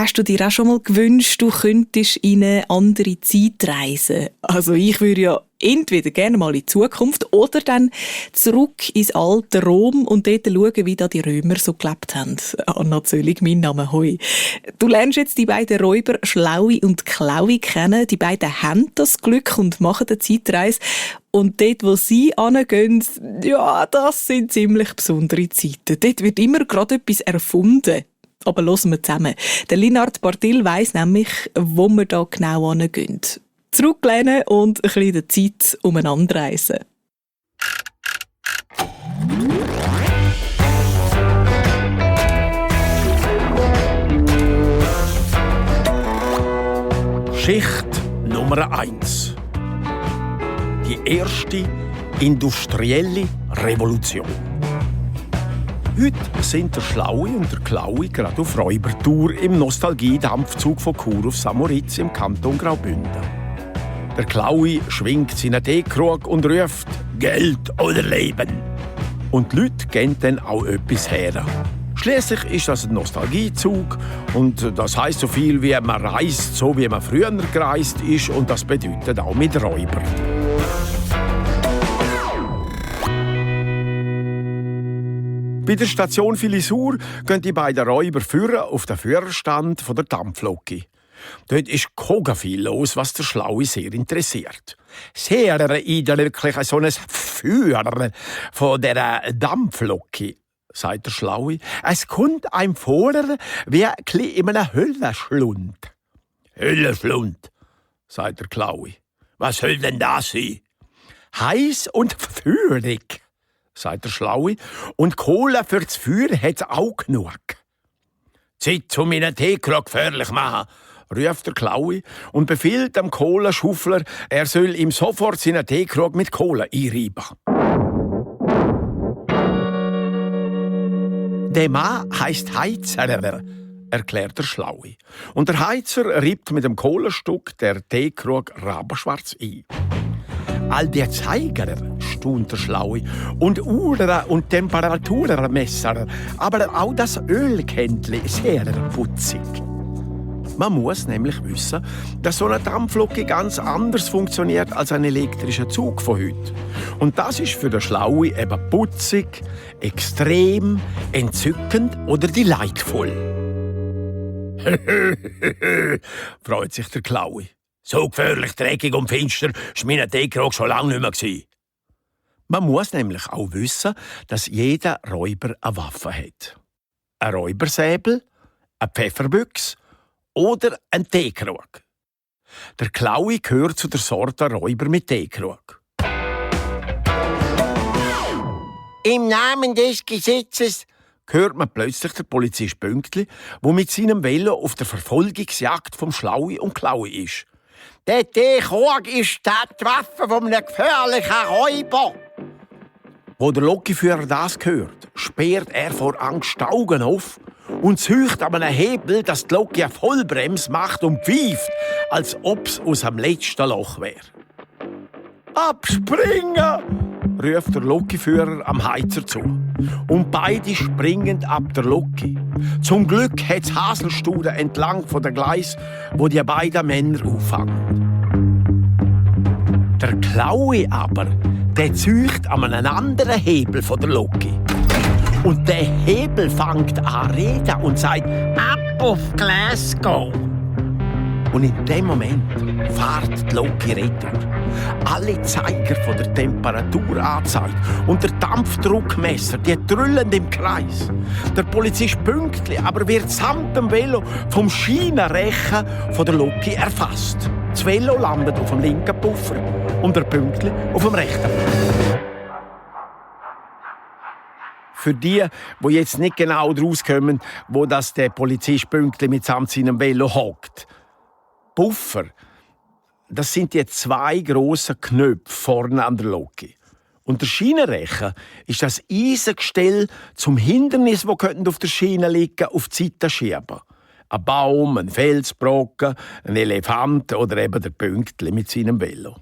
Hast du dir auch schon mal gewünscht, du könntest in eine andere Zeit reisen? Also ich würde ja entweder gerne mal in die Zukunft oder dann zurück ins alte Rom und dort schauen, wie da die Römer so gelebt haben. Anna Zöllig, mein Name, hoi. Du lernst jetzt die beiden Räuber Schlaui und Klaui kennen. Die beiden haben das Glück und machen eine Zeitreise. Und dort, wo sie hingehen, ja, das sind ziemlich besondere Zeiten. Dort wird immer gerade etwas erfunden. Aber hören wir zusammen. Der Linard Bartil weiss nämlich, wo wir da genau hingehen. Zurücklehnen und ein bisschen der Zeit umeinander reisen. Schicht Nummer 1. Die erste industrielle Revolution. Heute sind der Schlaui und der Klaui gerade auf Räubertour im Nostalgiedampfzug von Chur auf Samoritz im Kanton Graubünden. Der Klaui schwingt seinen Teekrug und ruft «Geld oder Leben!» Und die Leute geben dann auch etwas her. Schliesslich ist das ein Nostalgiezug und das heisst so viel wie man reist, so wie man früher gereist ist, und das bedeutet auch mit Räubern. Bei der Station Filisur gehen die beiden Räuber führen auf den Führerstand der Dampflok. Dort ist viel los, was der Schlaui sehr interessiert. Sehr wirklich so ein Führer von dieser Dampflok, sagt der Schlaui. Es kommt einem vor wie in einem Höllenschlund. Höllenschlund, sagt der Klaui. Was soll denn das sein? Heiß und feurig, sagt der Schlaui. Und Kohle für das Feuer hat's auch genug. Zeit, um meinen Teekrug gefährlich machen, ruft der Klaui und befiehlt dem Kohlenschaufler, er soll ihm sofort seinen Teekrug mit Kohle einreiben. Der Mann heisst Heizer, erklärt der Schlaui. Und der Heizer reibt mit dem Kohlenstück der Teekrug rabenschwarz ein. All die Zeiger, staunt der Schlaui, und Uhren und Temperaturmesser, aber auch das Ölkännchen sehr putzig. Man muss nämlich wissen, dass so eine Dampflok ganz anders funktioniert als ein elektrischer Zug von heute. Und das ist für den Schlaui eben putzig, extrem, entzückend oder delightvoll. freut sich der Klaui. So gefährlich, dreckig und finster war mein Teekrug schon lange nicht mehr gewesen. Man muss nämlich auch wissen, dass jeder Räuber eine Waffe hat. Ein Räubersäbel, eine Pfefferbüchse oder ein Teekrug. Der Klaui gehört zu der Sorte Räuber mit Teekrug. Im Namen des Gesetzes hört man plötzlich der Polizist Pünktli, der mit seinem Velo auf der Verfolgungsjagd vom Schlaui und Klaui ist. Der Teekrug ist die Waffe von einem gefährlichen Räuber. Wo der Lokführer das hört, sperrt er vor Angst die Augen auf und zücht an einem Hebel, dass die Lok eine Vollbremse macht und pfeift, als ob es aus dem letzten Loch wäre. «Abspringen!» ruft der Lokführer am Heizer zu. Und beide springen ab der Lok. Zum Glück hat es Haselstuden entlang von der Gleis, wo die beiden Männer auffangen. Der Klaui aber, der zücht an einem anderen Hebel von der Lok. Und der Hebel fängt an reden und sagt «Ab auf Glasgow!» Und in dem Moment fährt die Lok retour. Alle Zeiger von der Temperatur angezeigt und der Dampfdruckmesser, die drüllen im Kreis. Der Polizist Pünktli aber wird samt dem Velo vom Schienenrechen von der Lok erfasst. Das Velo landet auf dem linken Puffer und der Pünktli auf dem rechten. Für die jetzt nicht genau rauskommen, wo das der Polizist Pünktli mitsamt seinem Velo hockt. Puffer, das sind die zwei grossen Knöpfe vorne an der Lok. Und der Schienenrechen ist das Eisengestell zum Hindernis, das auf der Schiene liegen, auf die Seite schieben. Ein Baum, ein Felsbrocken, ein Elefant oder eben der Pünktli mit seinem Velo.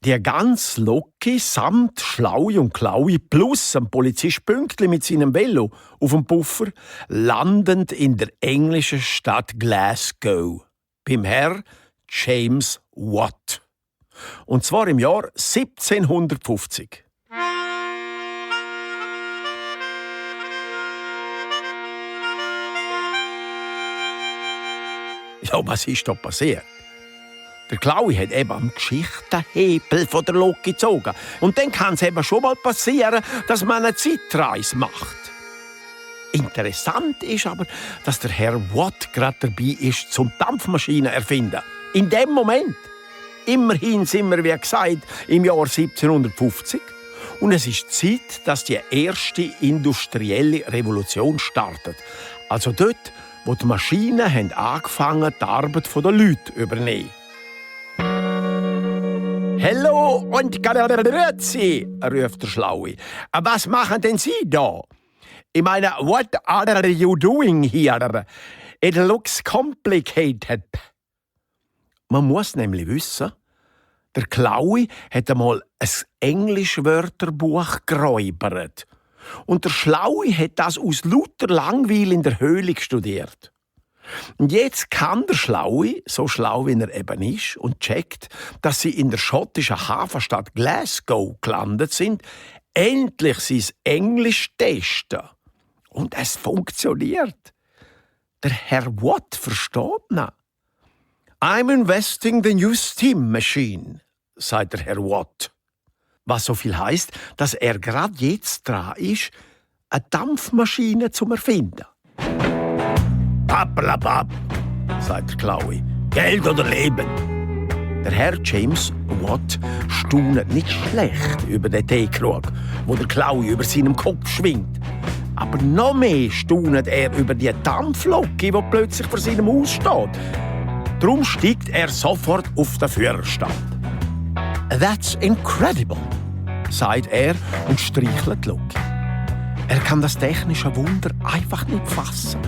Die ganz Loki samt Schlaui und Klaui plus ein Polizist Pünktli mit seinem Velo auf dem Puffer landen in der englischen Stadt Glasgow beim Herr James Watt. Und zwar im Jahr 1750. Ja, was ist da passiert? Der Klaui hat eben am Geschichtenhebel von der Loki gezogen. Und dann kann es eben schon mal passieren, dass man eine Zeitreise macht. Interessant ist aber, dass der Herr Watt gerade dabei ist, zum Dampfmaschinen erfinden. In dem Moment. Immerhin sind wir, wie gesagt, im Jahr 1750. Und es ist Zeit, dass die erste industrielle Revolution startet. Also dort, wo die Maschinen haben angefangen, die Arbeit der Leute zu übernehmen. «Hallo und grüezi», ruft der Schlaue. «Was machen denn Sie da?» Ich meine, «What are you doing here? It looks complicated.» Man muss nämlich wissen, der Klaui hat einmal ein Englisch-Wörterbuch geräubert. Und der Schlaue hat das aus lauter Langweil in der Höhle studiert. Und jetzt kann der Schlaue, so schlau wie er eben ist, und checkt, dass sie in der schottischen Hafenstadt Glasgow gelandet sind, endlich sein Englisch testen. Und es funktioniert. Der Herr Watt versteht ihn. «I'm investing the new steam machine», sagt der Herr Watt. Was so viel heisst, dass er gerade jetzt dran ist, eine Dampfmaschine zu erfinden. «Pappalapapp», sagt der Klaui. «Geld oder Leben?» Der Herr James Watt staunt nicht schlecht über den Teekrug, wo der Klaui über seinem Kopf schwingt. Aber noch mehr staunt er über die Dampflocke, die plötzlich vor seinem Haus steht. Darum steigt er sofort auf den Führerstand. «That's incredible», sagt er und streichelt die Locke. Er kann das technische Wunder einfach nicht fassen.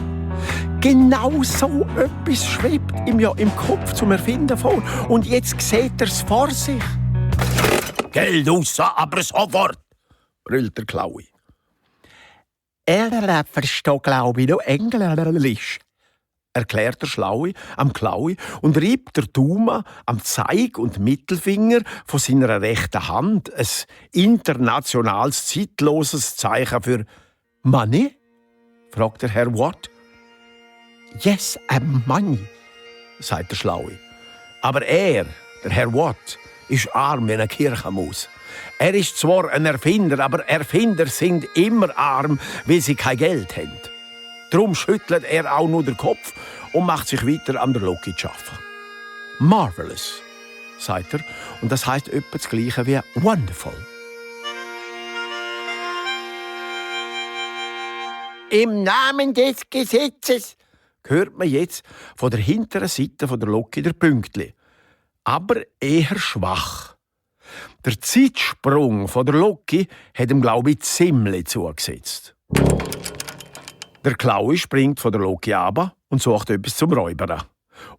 Genau so etwas schwebt ihm ja im Kopf zum Erfinden vor. Und jetzt sieht er es vor sich. «Geld raus, aber sofort!» brüllt der Klaui. «Er versteht, glaube ich, noch Englisch», erklärt der Schlaue am Klaui und reibt der Daumen am Zeig- und Mittelfinger von seiner rechten Hand ein internationales, zeitloses Zeichen für «Money?» fragt der Herr Watt. «Yes, money», sagt der Schlaue. Aber er, der Herr Watt, ist arm wie eine Kirchenmaus. Er ist zwar ein Erfinder, aber Erfinder sind immer arm, weil sie kein Geld haben. Darum schüttelt er auch nur den Kopf und macht sich weiter an der Loki zu arbeiten. «Marvelous», sagt er, und das heisst etwa das Gleiche wie «wonderful». «Im Namen des Gesetzes», hört man jetzt von der hinteren Seite der Loki der Pünktli. Aber eher schwach. Der Zeitsprung von der Loki hat ihm, glaube ich, ziemlich zugesetzt. Der Klaui springt von der Loki ab und sucht etwas zum Räubern.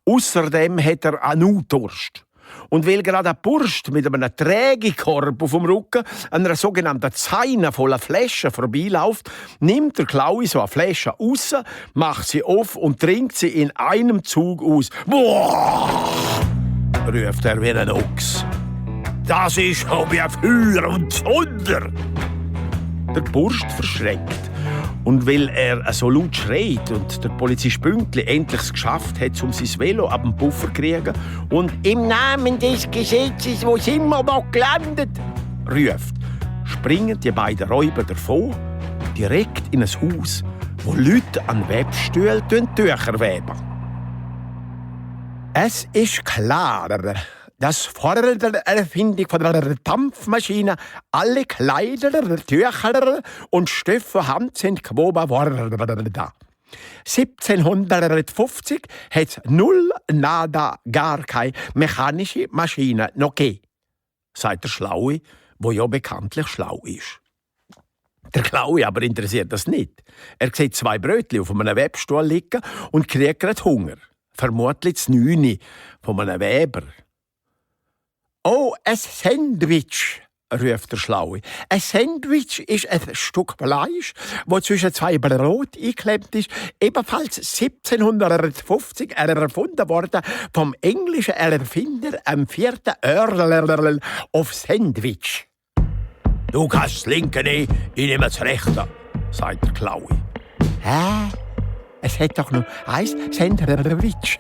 Außerdem hat er auch Durst. Und weil gerade ein Bursch mit einem Trägekorb auf dem Rücken an einer sogenannten Zeine voller Flaschen vorbeiläuft, nimmt der Klaui so eine Flasche raus, macht sie auf und trinkt sie in einem Zug aus. «Boah!» ruft er wie ein Ochs. «Das ist wie Feuer und Zunder!» Der Bursch verschreckt. Und weil er so laut schreit und der Polizist Pünktli endlich es geschafft hat, um sein Velo ab dem Puffer zu kriegen und «Im Namen des Gesetzes, wo sind wir noch gelandet?» ruft, springen die beiden Räuber davon, direkt in ein Haus, wo Leute an Webstühlen Tücher weben. Es ist klar, dass vor der Erfindung von der Dampfmaschine alle Kleider, Tücher und Stoffe vorhanden sind gewoben worden. 1750 hat es null, nada, gar keine mechanische Maschine noch gegeben, sagt der Schlaue, der ja bekanntlich schlau ist. Der Klaui aber interessiert das nicht. Er sieht 2 Brötchen auf einem Webstuhl liegen und kriegt gerade Hunger. Vermutlich das 9 von einem Weber. «Oh, ein Sandwich!» ruft der Schlaue. Ein Sandwich ist ein Stück Fleisch, das zwischen zwei Brot eingeklemmt ist, ebenfalls 1750 erfunden worden vom englischen Erfinder, am 4. Earl of Sandwich. «Du kannst das Linke nehmen, ich nehme das Rechte», sagt der Klaue. «Hä? Es hat doch nur ein Sandwich»,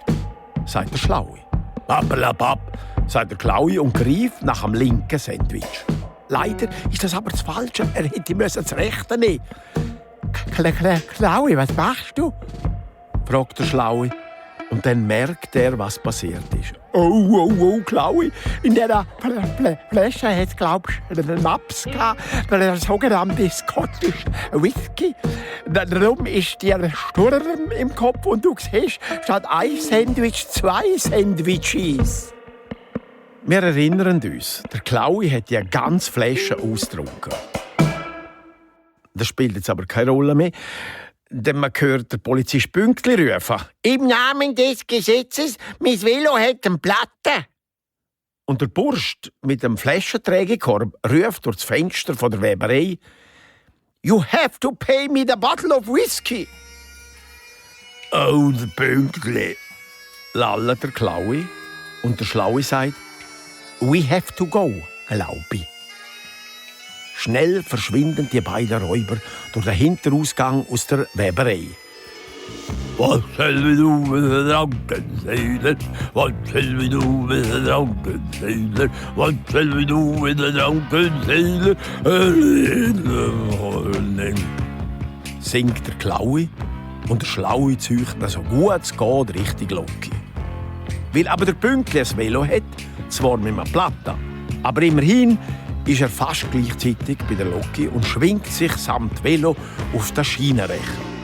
sagt der Schlaue. «Pappelapapp», sagt der Klaue und greift nach dem linken Sandwich. Leider ist das aber das Falsche. Er hätte das Rechte nehmen. «Klaue, was machst du?» fragt der Schlaue. Und dann merkt er, was passiert ist. Oh, Klaue. In dieser Flasche hat es, glaube ich, einen Naps gehabt, der sogenannte Scottish Whisky. Darum ist dir Sturm im Kopf und du siehst, statt ein Sandwich 2 Sandwiches. Wir erinnern uns, der Klaue hat die ganze Flasche ausgetrunken. Das spielt jetzt aber keine Rolle mehr, denn man hört den Polizist Pünktli rufen. «Im Namen des Gesetzes, mein Velo hat eine Platte!» Und der Bursch mit dem Flaschenträgerkorb ruft durch das Fenster von der Weberei. «You have to pay me the bottle of whisky!» «Oh, der Pünktli!» lallt der Klaue. Und der Schlaue sagt, «We have to go, Glaubi.» Schnell verschwinden die beiden Räuber durch den Hinterausgang aus der Weberei. «Was sollen du mit den Drankenzähler? Was sollen du mit den Drankenzähler? Was sollen du mit den Drankenzähler?» singt der Klaue und der Schlaue zeugt so gut es geht Richtung Loki. Weil aber der Pünktli ein Velo hat, zwar mit einer Platte, aber immerhin ist er fast gleichzeitig bei der Loki und schwingt sich samt Velo auf das Schienenrechen.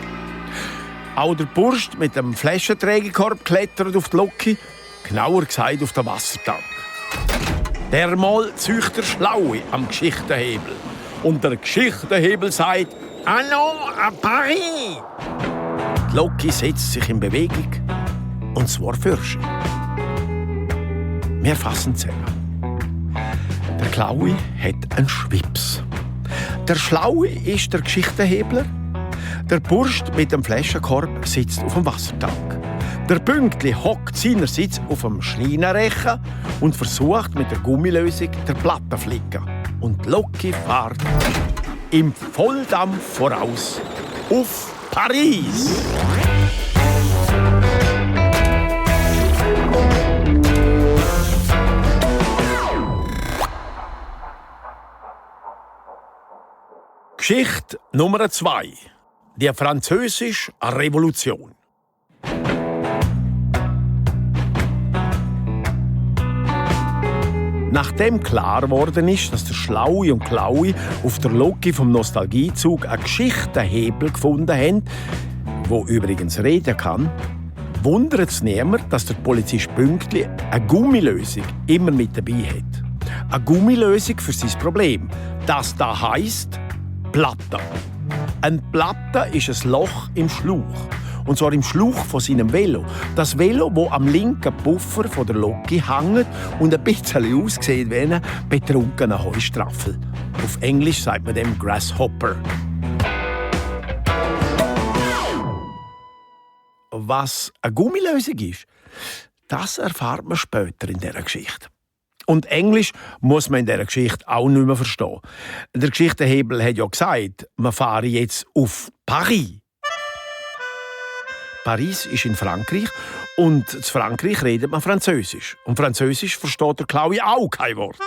Auch der Bursch mit dem Flaschenträgerkorb klettert auf die Loki, genauer gesagt auf den Wassertank. Dermal zeugt der Schlaue am Geschichtenhebel. Und der Geschichtenhebel sagt «Allons à Paris!» Die Loki setzt sich in Bewegung, und zwar fürsch. Wir fassen zusammen. Der Klaue hat einen Schwips. Der Schlaue ist der Geschichtenhebler. Der Bursch mit dem Flaschenkorb sitzt auf dem Wassertank. Der Pünktli hockt seinerseits auf dem Schienenrechen und versucht mit der Gummilösung der Platte zu flicken. Und die Loki fährt im Volldampf voraus auf Paris. Geschichte Nummer 2. Die französische Revolution. Nachdem klar geworden ist, dass der Schlaue und Klaue auf der Loki vom Nostalgiezug einen Geschichtenhebel gefunden haben, wo übrigens reden kann, wundert es niemand, dass der Polizist Pünktli eine Gummilösung immer mit dabei hat. Eine Gummilösung für sein Problem. Das da heisst Platte. Eine Platte ist ein Loch im Schlauch. Und zwar im Schlauch von seinem Velo. Das Velo, das am linken Puffer von der Loki hängt und ein bisschen aussieht wie ein betrunkener Heustraffel. Auf Englisch sagt man dem Grasshopper. Was eine Gummilösung ist, das erfahrt man später in dieser Geschichte. Und Englisch muss man in dieser Geschichte auch nicht mehr verstehen. Der Geschichtenhebel hat ja gesagt, wir fahren jetzt auf Paris. Paris ist in Frankreich und in Frankreich redet man Französisch. Und Französisch versteht der Klaue auch kein Wort.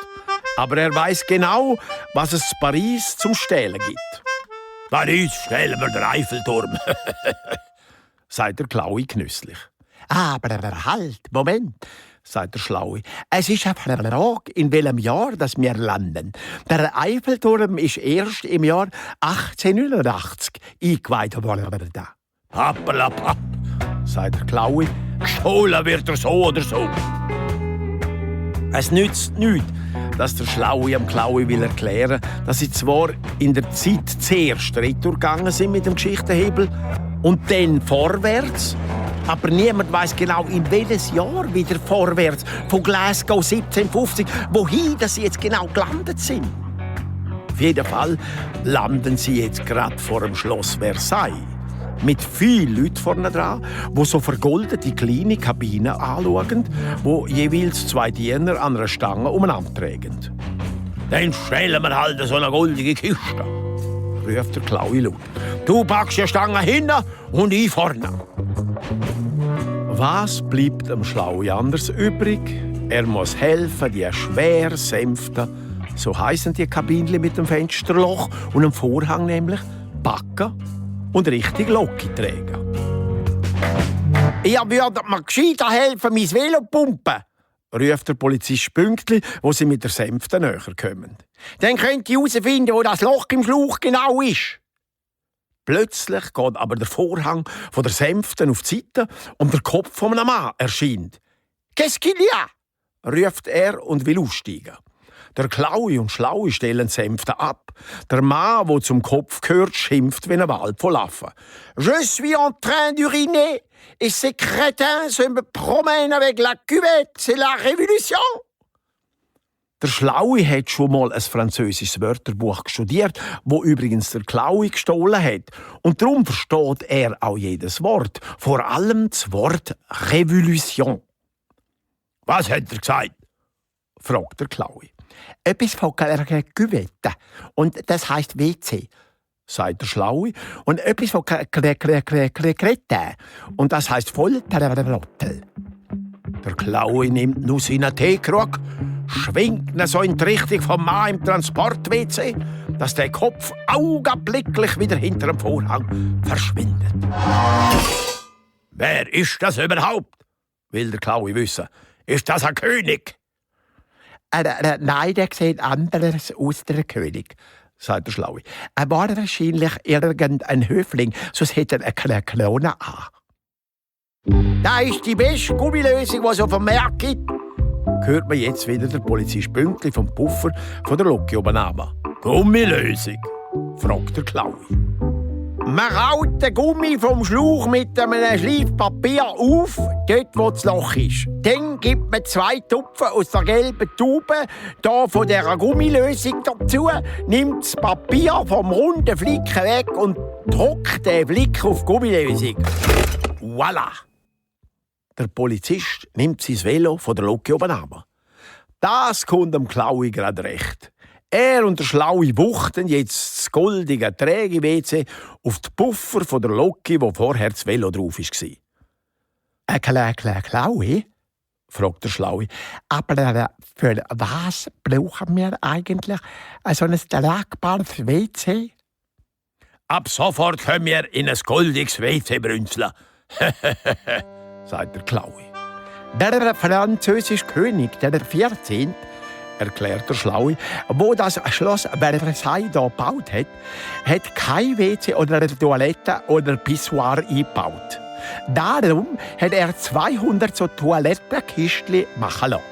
Aber er weiß genau, was es in Paris zum Stehlen gibt. «Paris stehlen wir den Eiffelturm», sagt der Klaue genüsslich. «Aber halt, Moment», sagt der Schlaue. «Es ist eine Frage, in welchem Jahr das wir landen. Der Eiffelturm ist erst im Jahr 1889 eingeweiht worden.» «Pappelapapp», sagt der Klaue. «Gestohlen wird er so oder so.» Es nützt nichts, dass der Schlaue am Klaue will erklären, dass sie zwar in der Zeit zuerst retour gegangen sind mit dem Geschichtenhebel und dann vorwärts, Aber niemand weiß genau, in welches Jahr wieder vorwärts von Glasgow 1750, wohin dass sie jetzt genau gelandet sind. Auf jeden Fall landen sie jetzt gerade vor dem Schloss Versailles. Mit vielen Leuten vorne dran, die so vergoldete kleine Kabinen anschauen, wo jeweils 2 Diener an einer Stange umeinander tragen. «Dann stellen wir halt so eine goldige Kiste», ruft der Klaue laut. «Du packst die Stange hinten und ich vorne.» Was bleibt dem Schlaue anders übrig? Er muss helfen, die schwer sänften, so heissen die Kabinchen mit dem Fensterloch und dem Vorhang nämlich, packen und richtig Locki tragen. «Ihr würdet mir gescheiter helfen, mein Velo pumpen», ruft der Polizist Pünktli, wo sie mit der Sänfte näher kommen. «Dann könnt ihr herausfinden, wo das Loch im Schlauch genau ist.» Plötzlich geht aber der Vorhang von der Sänfte auf die Seite und der Kopf von einem Mann erscheint. «Qu'est-ce qu'il y a?» ruft er und will aussteigen. Der Klaue und Schlaue stellen die Sänfte ab. Der Mann, der zum Kopf gehört, schimpft wie ein Wald von Laffen. «Je suis en train d'uriner et ces crétins se me promènent avec la cuvette, c'est la révolution!» Der Schlaue hat schon mal ein französisches Wörterbuch studiert, wo übrigens der Klaue gestohlen hat. Und darum versteht er auch jedes Wort, vor allem das Wort Revolution. «Was hat er gesagt?» fragt der Klaue. «Etwas von Cuvette. Und das heisst WC», sagt der Schlaue. «Und etwas von Kretin. Und das heisst Volltrottel.» Der Klaue nimmt nur seinen Teekrug, schwingt ihn so in die Richtung vom Mann im Transport-WC, dass der Kopf augenblicklich wieder hinter dem Vorhang verschwindet. «Wer ist das überhaupt?» will der Klaue wissen. «Ist das ein König?» «Nein, der sieht anders aus, der König», sagt der Schlaue. «Er war wahrscheinlich irgendein Höfling, sonst hätte er eine Krone an.» «Das ist die beste Gummilösung, die es auf dem Markt gibt», hört man jetzt wieder der Polizist Pünktli vom Puffer von der Locke oben runter. «Gummilösung?» fragt der Klaue. «Man kaut den Gummi vom Schlauch mit einem Schleif Papier auf, dort wo das Loch ist. Dann gibt man 2 Tupfen aus der gelben Tube da von dieser Gummilösung dazu, nimmt das Papier vom runden Flicken weg und drückt den Flick auf die Gummilösung. Voilà!» Der Polizist nimmt sein Velo von der Locke oben runter. Das kommt dem Klaue gerade recht. Er und der Schlaue wuchten jetzt das goldige Träge-WC auf die Puffer von der Locke, wo vorher das Velo drauf war. «Klaue?» fragt der Schlaue. «Aber für was brauchen wir eigentlich so ein tragbares WC?» «Ab sofort können wir in ein goldiges WC brünzeln», sagt der Klaue. «Der französische König, der 14., erklärt der Schlaue, wo das Schloss Versailles hier gebaut hat, hat kein WC oder Toilette oder Pissoir eingebaut. Darum hat er 200 so Toilettenkistchen machen lassen.»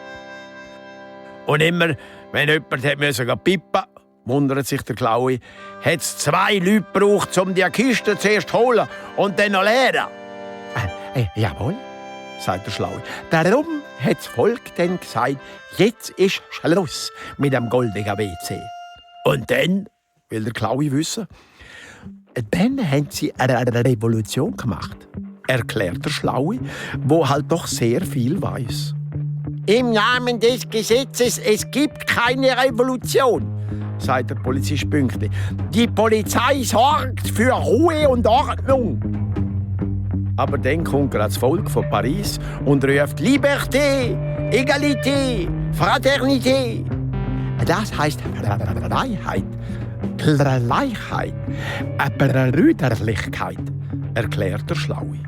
«Und immer, wenn jemand pippen musste, wundert sich der Klaue, hat es 2 Leute gebraucht, um die Kiste zuerst zu holen und dann noch leeren.» «Jawohl», sagt der Schlaue. «Darum hat das Volk dann gesagt, jetzt ist Schluss mit dem goldigen WC.» «Und dann?» will der Klaue wissen. «Dann haben sie eine Revolution gemacht», erklärt der Schlaue, wo halt doch sehr viel weiß. «Im Namen des Gesetzes, es gibt keine Revolution», sagt der Polizist Pünktli. «Die Polizei sorgt für Ruhe und Ordnung.» Aber dann kommt gerade das Volk von Paris und ruft «Liberté, Egalité, Fraternité». Das heisst Freiheit, Gleichheit, Brüderlichkeit, erklärt der Schlaue.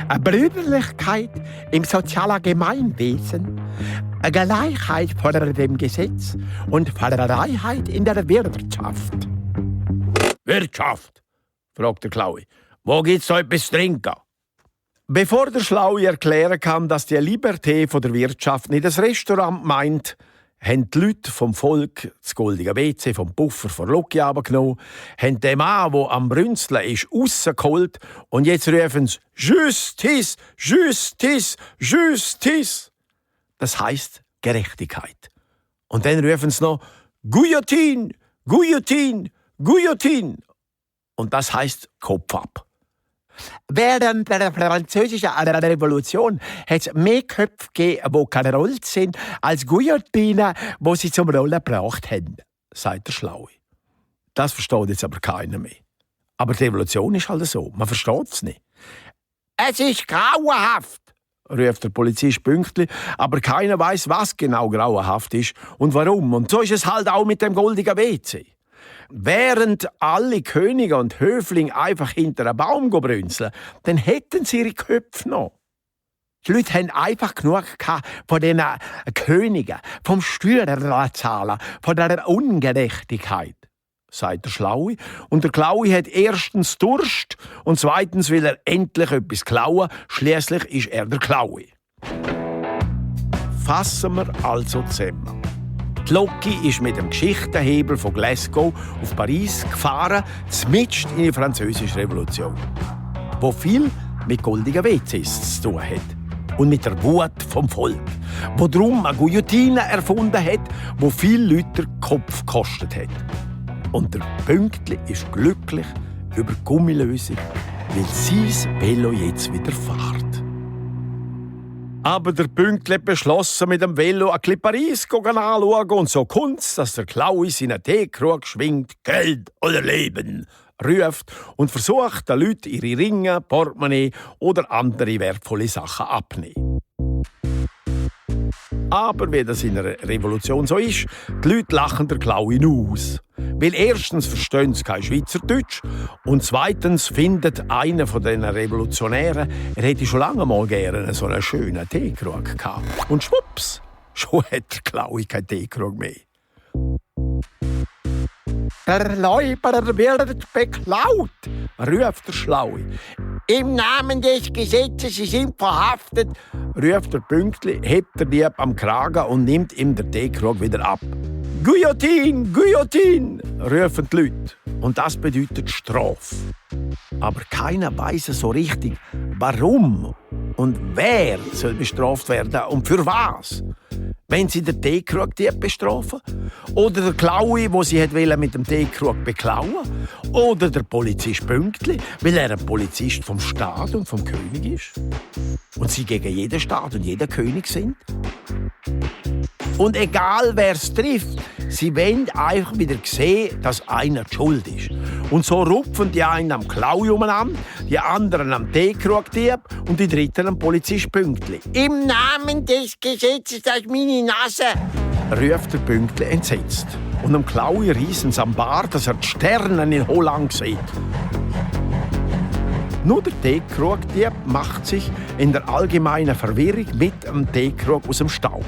Eine Brüderlichkeit im sozialen Gemeinwesen, eine Gleichheit vor dem Gesetz und Freiheit in der Wirtschaft. «Wirtschaft?» fragt der Klaue. «Wo gibt's da etwas zu trinken?» Bevor der Schlaue erklären kann, dass die Liberté von der Wirtschaft nicht das Restaurant meint, haben die Leute vom Volk das goldige WC vom Puffer vor Loki runtergenommen, haben den Mann, der am Brünzeln ist, rausgeholt und jetzt rufen sie «Justice! Justice! Justice!» Das heisst Gerechtigkeit. Und dann rufen sie noch «Guillotine! Guillotine! Guillotine!» Und das heisst Kopf ab. Während der Französischen Revolution hat es mehr Köpfe gegeben, die gerollt sind, als Guillotinen, die sie zum Rollen gebracht haben, sagt der Schlaue. Das versteht jetzt aber keiner mehr. Aber die Revolution ist halt so, man versteht es nicht. «Es ist grauenhaft!» ruft der Polizist pünktlich, aber keiner weiß, was genau grauenhaft ist und warum. Und so ist es halt auch mit dem goldigen WC. Während alle Könige und Höflinge einfach hinter einem Baum brünzeln, dann hätten sie ihre Köpfe noch. Die Leute haben einfach genug von diesen Königen, vom Steuerzahlen, von dieser Ungerechtigkeit, sagt der Schlaue. Und der Klaue hat erstens Durst und zweitens will er endlich etwas klauen. Schliesslich ist er der Klaue. Fassen wir also zusammen. Die Loki ist mit dem Geschichtenhebel von Glasgow auf Paris gefahren, mitten in die Französische Revolution, wo viel mit goldigen WCs zu tun hat und mit der Wut vom Volk, wo darum eine Guillotine erfunden hat, wo viele Leute den Kopf gekostet hat. Und der Pünktli ist glücklich über die Gummilösung, weil sein Velo jetzt wieder fährt. Aber der Pünktli beschlossen, mit dem Velo ein bisschen Paris anschauen. Und so kommt's, dass der Klaue seinen Teekrug schwingt, «Geld oder Leben!» ruft und versucht, den Leuten ihre Ringe, Portemonnaie oder andere wertvolle Sachen abzunehmen. Aber wie das in einer Revolution so ist, die Leute lachen der Klaue aus. Weil erstens verstehen sie kein Schweizerdeutsch und zweitens findet einer von diesen Revolutionären, er hätte schon lange mal gerne so einen schönen Teekrug gehabt. Und schwupps, schon hat der Klaue keinen Teekrug mehr. «Der Räuber wird beklaut», ruft der Schlaue. «Im Namen des Gesetzes, Sie sind verhaftet», ruft der Pünktli, hebt der Dieb am Kragen und nimmt ihm den Teekrug wieder ab. «Guillotine, Guillotine», rufen die Leute. Und das bedeutet Strafe. Aber keiner weiss so richtig, warum und wer soll bestraft werden und für was. Wenn sie den Teekrug-Dieb bestrafen? Oder der Klaue, wo sie mit dem Teekrug beklauen? Oder der Polizist Pünktli, weil er ein Polizist vom Staat und vom König ist? Und sie gegen jeden Staat und jeden König sind? Und egal wer es trifft, sie wollen einfach wieder sehen, dass einer die Schuld ist. Und so rupfen die einen am Klaue umeinander, die anderen am Teekrug-Dieb und die dritten am Polizist Pünktli. «Im Namen des Gesetzes, das ist meine Nase!» ruft der Pünktli entsetzt. Und am Klaue reissen sie am Bart, dass er die Sterne in Holland sieht. Nur der Teekrug-Dieb macht sich in der allgemeinen Verwirrung mit dem Teekrug aus dem Staub.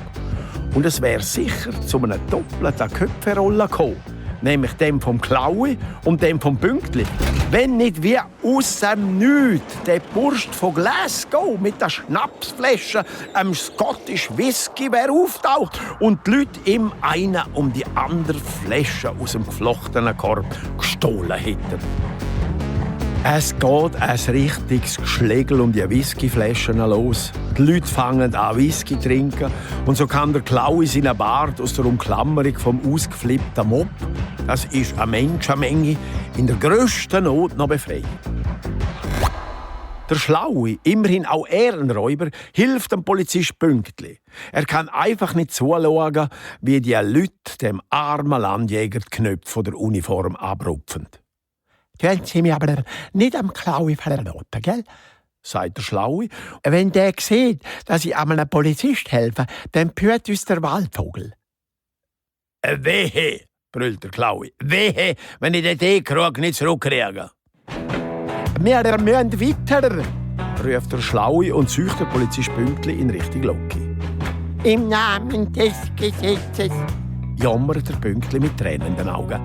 Und es wäre sicher zu einem doppelten Köpferollen gekommen, nämlich dem vom Klaue und dem vom Pünktli. Wenn nicht wie aus dem Nichts der Burst von Glasgow mit der Schnapsflasche Scottish Whisky wäre auftaucht und die Leute ihm eine um die andere Flasche aus dem geflochtenen Korb gestohlen hätten. Es geht ein richtiges Geschlägel um die Whiskyflaschen los. Die Leute fangen an Whisky zu trinken und so kann der Klaue seinen Bart aus der Umklammerung vom ausgeflippten Mob, das ist eine Menschenmenge, in der grössten Not noch befreien. Der Schlaue, immerhin auch Ehrenräuber, hilft dem Polizist Pünktli. Er kann einfach nicht zuschauen, wie die Leute dem armen Landjäger die Knöpfe von der Uniform abrupfen. «Können Sie mich aber nicht am Klaue verraten, gell?» sagt der Schlaue. «Wenn der sieht, dass ich einem Polizist helfe, dann pürt uns der Waldvogel.» «Wehe!» brüllt der Klaue. «Wehe, wenn ich den Teekrug nicht zurückkriege!» «Wir müssen weiter!» ruft der Schlaue und züchtet den Polizist Pünktli in Richtung Loki. «Im Namen des Gesetzes!» jammert der Pünktli mit Tränen in den Augen.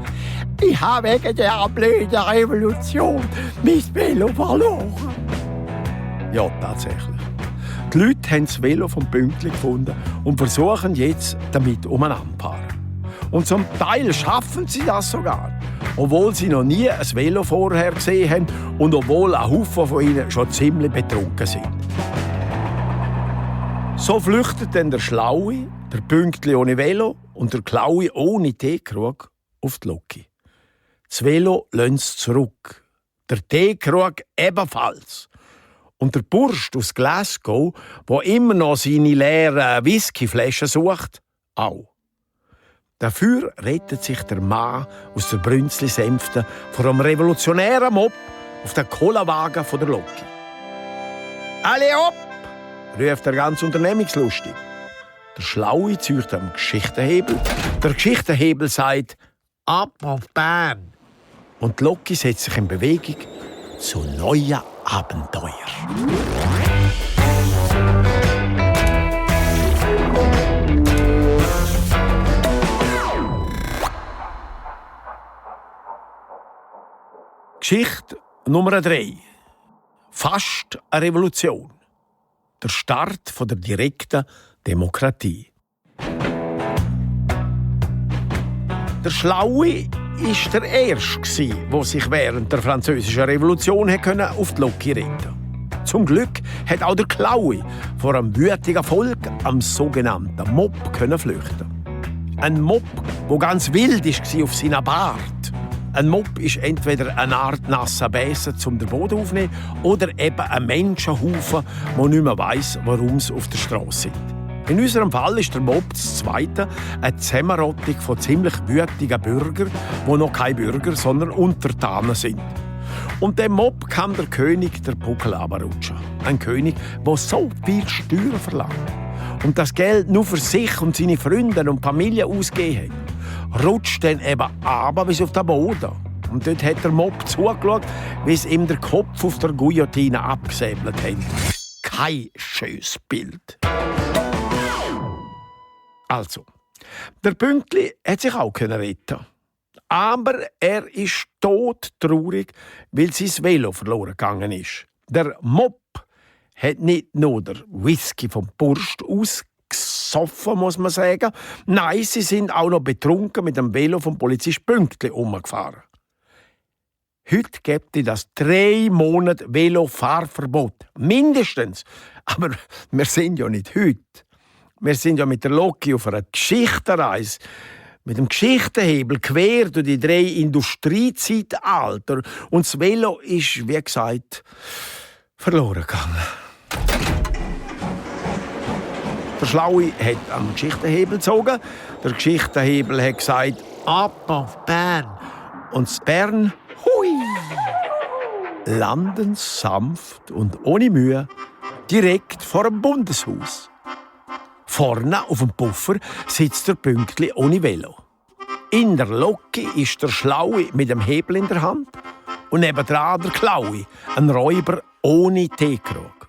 «Ich habe wegen der blöden Revolution mein Velo verloren.» Ja, tatsächlich. Die Leute haben das Velo vom Pünktli gefunden und versuchen jetzt damit umeinander zu fahren. Und zum Teil schaffen sie das sogar, obwohl sie noch nie ein Velo vorher gesehen haben und obwohl ein Haufen von ihnen schon ziemlich betrunken sind. So flüchtet dann der Schlaue, der Pünktli ohne Velo und der Klaue ohne Teekrug auf die Loki. Das Velo lässt zurück, der Teekrug ebenfalls. Und der Bursch aus Glasgow, der immer noch seine leeren Whiskyflaschen sucht, auch. Dafür rettet sich der Mann aus der Brünzli-Sänfte vor einem revolutionären Mob auf den Cola-Wagen der Loki. «Alle hopp!» ruft er ganz unternehmungslustig. Der Schlaue zieht am Geschichtenhebel. Der Geschichtenhebel sagt «Ab auf Bern!» Und die Loki setzt sich in Bewegung zu neuen Abenteuern. Geschichte Nummer 3. Fast eine Revolution. Der Start der direkten Demokratie. Der Schlaue war der Erste, der sich während der Französischen Revolution auf die Loki retten konnte. Zum Glück hat auch der Klaue vor einem wütigen Volk am sogenannten Mob flüchten. Ein Mob, der ganz wild war auf seinen Bart. Ein Mob ist entweder eine Art nasser Besen, um den Boden aufzunehmen, oder eben ein Menschenhaufen, der nicht mehr weiss, warum sie auf der Straße sind. In unserem Fall ist der Mob das Zweite eine Zusammenrottung von ziemlich wütigen Bürgern, die noch keine Bürger, sondern Untertanen sind. Und dem Mob kann der König der Puckel runterrutschen. Ein König, der so viel Steuern verlangt und das Geld nur für sich und seine Freunde und Familie ausgegeben hat, rutscht dann eben runter bis auf den Boden. Und dort hat der Mob zugeschaut, wie es ihm der Kopf auf der Guillotine abgesäbelt hat. Kein schönes Bild. Also, der Pünktli hat sich auch retten. Aber er ist todtraurig, weil sein Velo verloren gegangen ist. Der Mob hat nicht nur der Whisky vom Burst ausgesoffen, muss man sagen. Nein, sie sind auch noch betrunken mit dem Velo vom Polizist Pünktli umgefahren. Heute gibt es das 3 Monate Velofahrverbot. Mindestens. Aber wir sind ja nicht heute. Wir sind ja mit der Loki auf einer Geschichtenreise. Mit dem Geschichtenhebel quer durch die 3 Industriezeitalter. Und das Velo ist, wie gesagt, verloren gegangen. Der Schlaue hat am Geschichtenhebel gezogen. Der Geschichtenhebel hat gesagt, ab auf Bern. Und das Bern, hui, landen sanft und ohne Mühe direkt vor dem Bundeshaus. Vorne auf dem Puffer sitzt der Pünktli ohne Velo. In der Loki ist der Schlaue mit dem Hebel in der Hand und nebendran der Klaue, ein Räuber ohne Teekrug.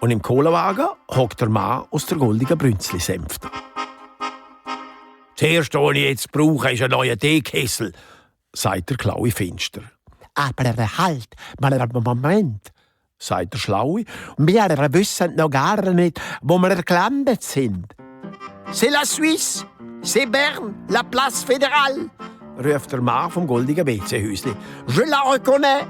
Und im Kohlewagen hockt der Mann aus der goldigen Brünzli-Sänfte. «Zuerst, was ich jetzt brauche, ist ein neuer Teekessel», sagt der Klaue finster. «Aber halt, mal Moment», sagt der Schlaue. «Wir wissen noch gar nicht, wo wir gelandet sind.» «C'est la Suisse, c'est Bern, la place fédérale», ruft der Mann vom goldigen WC-Häusli. «Je la reconnais.»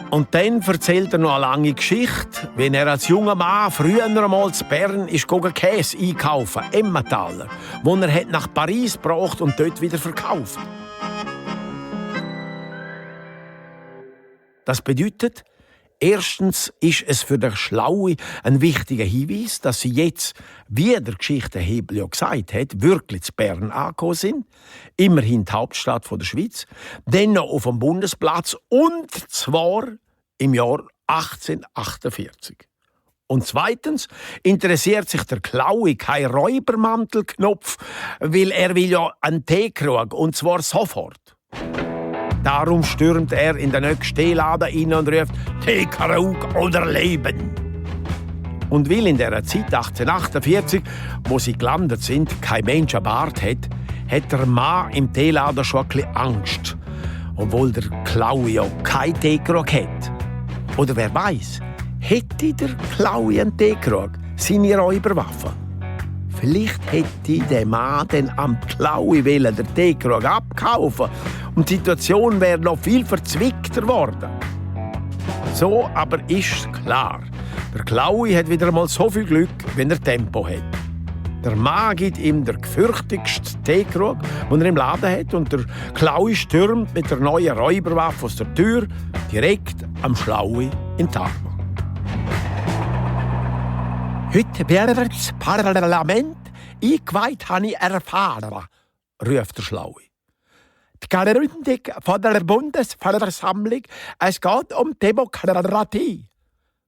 Und dann erzählt er noch eine lange Geschichte, wie er als junger Mann früher einmal zu Bern ist Käse einkaufen, Emmentaler, wo er nach Paris gebracht und dort wieder verkauft. Das bedeutet, erstens ist es für den Schlaue ein wichtiger Hinweis, dass sie jetzt, wie der Geschichtenhebel ja gesagt hat, wirklich zu Bern angekommen sind. Immerhin die Hauptstadt der Schweiz. Dann noch auf dem Bundesplatz und zwar im Jahr 1848. Und zweitens interessiert sich der Klaue kein Räubermantelknopf, weil er will ja einen Teekrug und zwar sofort. Darum stürmt er in den nächsten Teeladen rein und ruft «Teekrug oder Leben!» Und weil in dieser Zeit 1848, wo sie gelandet sind, kein Mensch einen Bart hat, hat der Mann im Teeladen schon ein bisschen Angst. Obwohl der Klaue ja kein Teekrug hat. Oder wer weiß, Hätte der Klaui einen Teekrug seine Räuberwaffe? Vielleicht hätte der Mann dann am Klaui den Teekrug abkaufen und die Situation wäre noch viel verzwickter geworden. So aber ist klar, der Klaui hat wieder einmal so viel Glück, wenn er Tempo hat. Der Mann gibt ihm den gefürchtigsten Teekrug, den er im Laden hat, und der Klaui stürmt mit der neuen Räuberwaffe aus der Tür direkt am Schlaui in die Arme. «Heute wird das Parlament eingeweiht, habe ich erfahren», ruft der Schlaui. «Die Gründung von der Bundesversammlung, es geht um Demokratie.»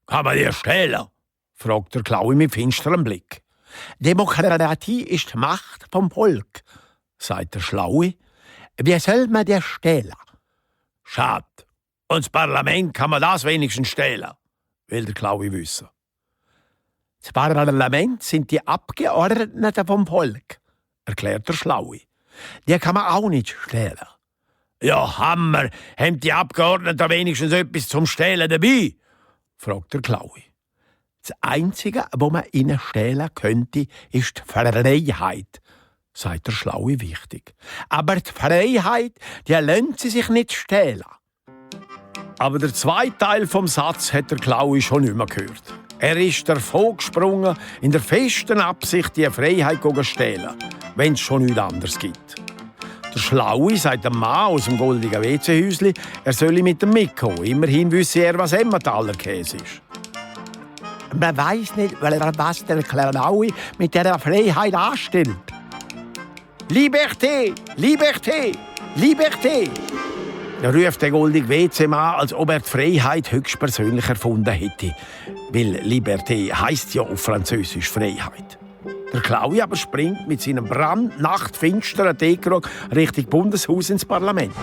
«Kann man dir stellen?» fragt der Klaui mit finsterem Blick. «Demokratie ist die Macht vom Volk», sagt der Schlaue. «Wie soll man dir stehlen?» «Schade. Und das Parlament kann man das wenigstens stehlen», will der Klaue wissen. «Das Parlament sind die Abgeordneten vom Volk», erklärt der Schlaue. «Die kann man auch nicht stehlen.» «Ja, Hammer, haben die Abgeordneten wenigstens etwas zum Stehlen dabei?» fragt der Klaue. «Das Einzige, was man ihnen stehlen könnte, ist die Freiheit», sagt der Schlaue wichtig. «Aber die Freiheit, die lässt sie sich nicht stehlen.» Aber der zweite Teil vom Satz hat der Klaue schon nicht mehr gehört. Er ist davongesprungen, in der festen Absicht, die Freiheit zu stehlen, wenn es schon nichts anderes gibt. Der Schlaue sagt dem Mann aus dem goldigen WC-Häusli, er solle mit ihm mitkommen. Immerhin wisse er, was Emmentaler Käse ist. Man weiss nicht, was der Klaue mit dieser Freiheit anstellt. «Liberté! Liberté! Liberté!» ruft der goldige WC-Mann, als ob er die Freiheit höchstpersönlich erfunden hätte. Weil Liberté heisst ja auf Französisch Freiheit. Der Klaue aber springt mit seinem brandnachtfinsteren Teekrug Richtung Bundeshaus ins Parlament.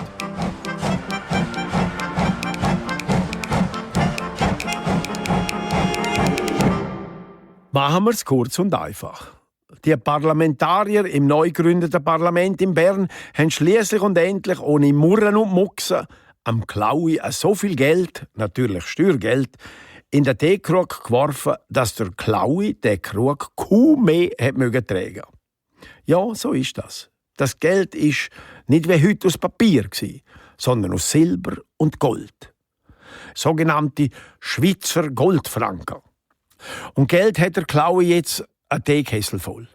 Machen wir es kurz und einfach. Die Parlamentarier im neu gegründeten Parlament in Bern haben schließlich und endlich ohne Murren und Mucksen am Klaui so viel Geld, natürlich Steuergeld, in den Teekrug geworfen, dass der Klaui den Krug kaum mehr tragen mögen. Ja, so ist das. Das Geld ist nicht wie heute aus Papier, sondern aus Silber und Gold. Sogenannte Schweizer Goldfranken. Und Geld hat der Klaue jetzt einen Teekessel voll.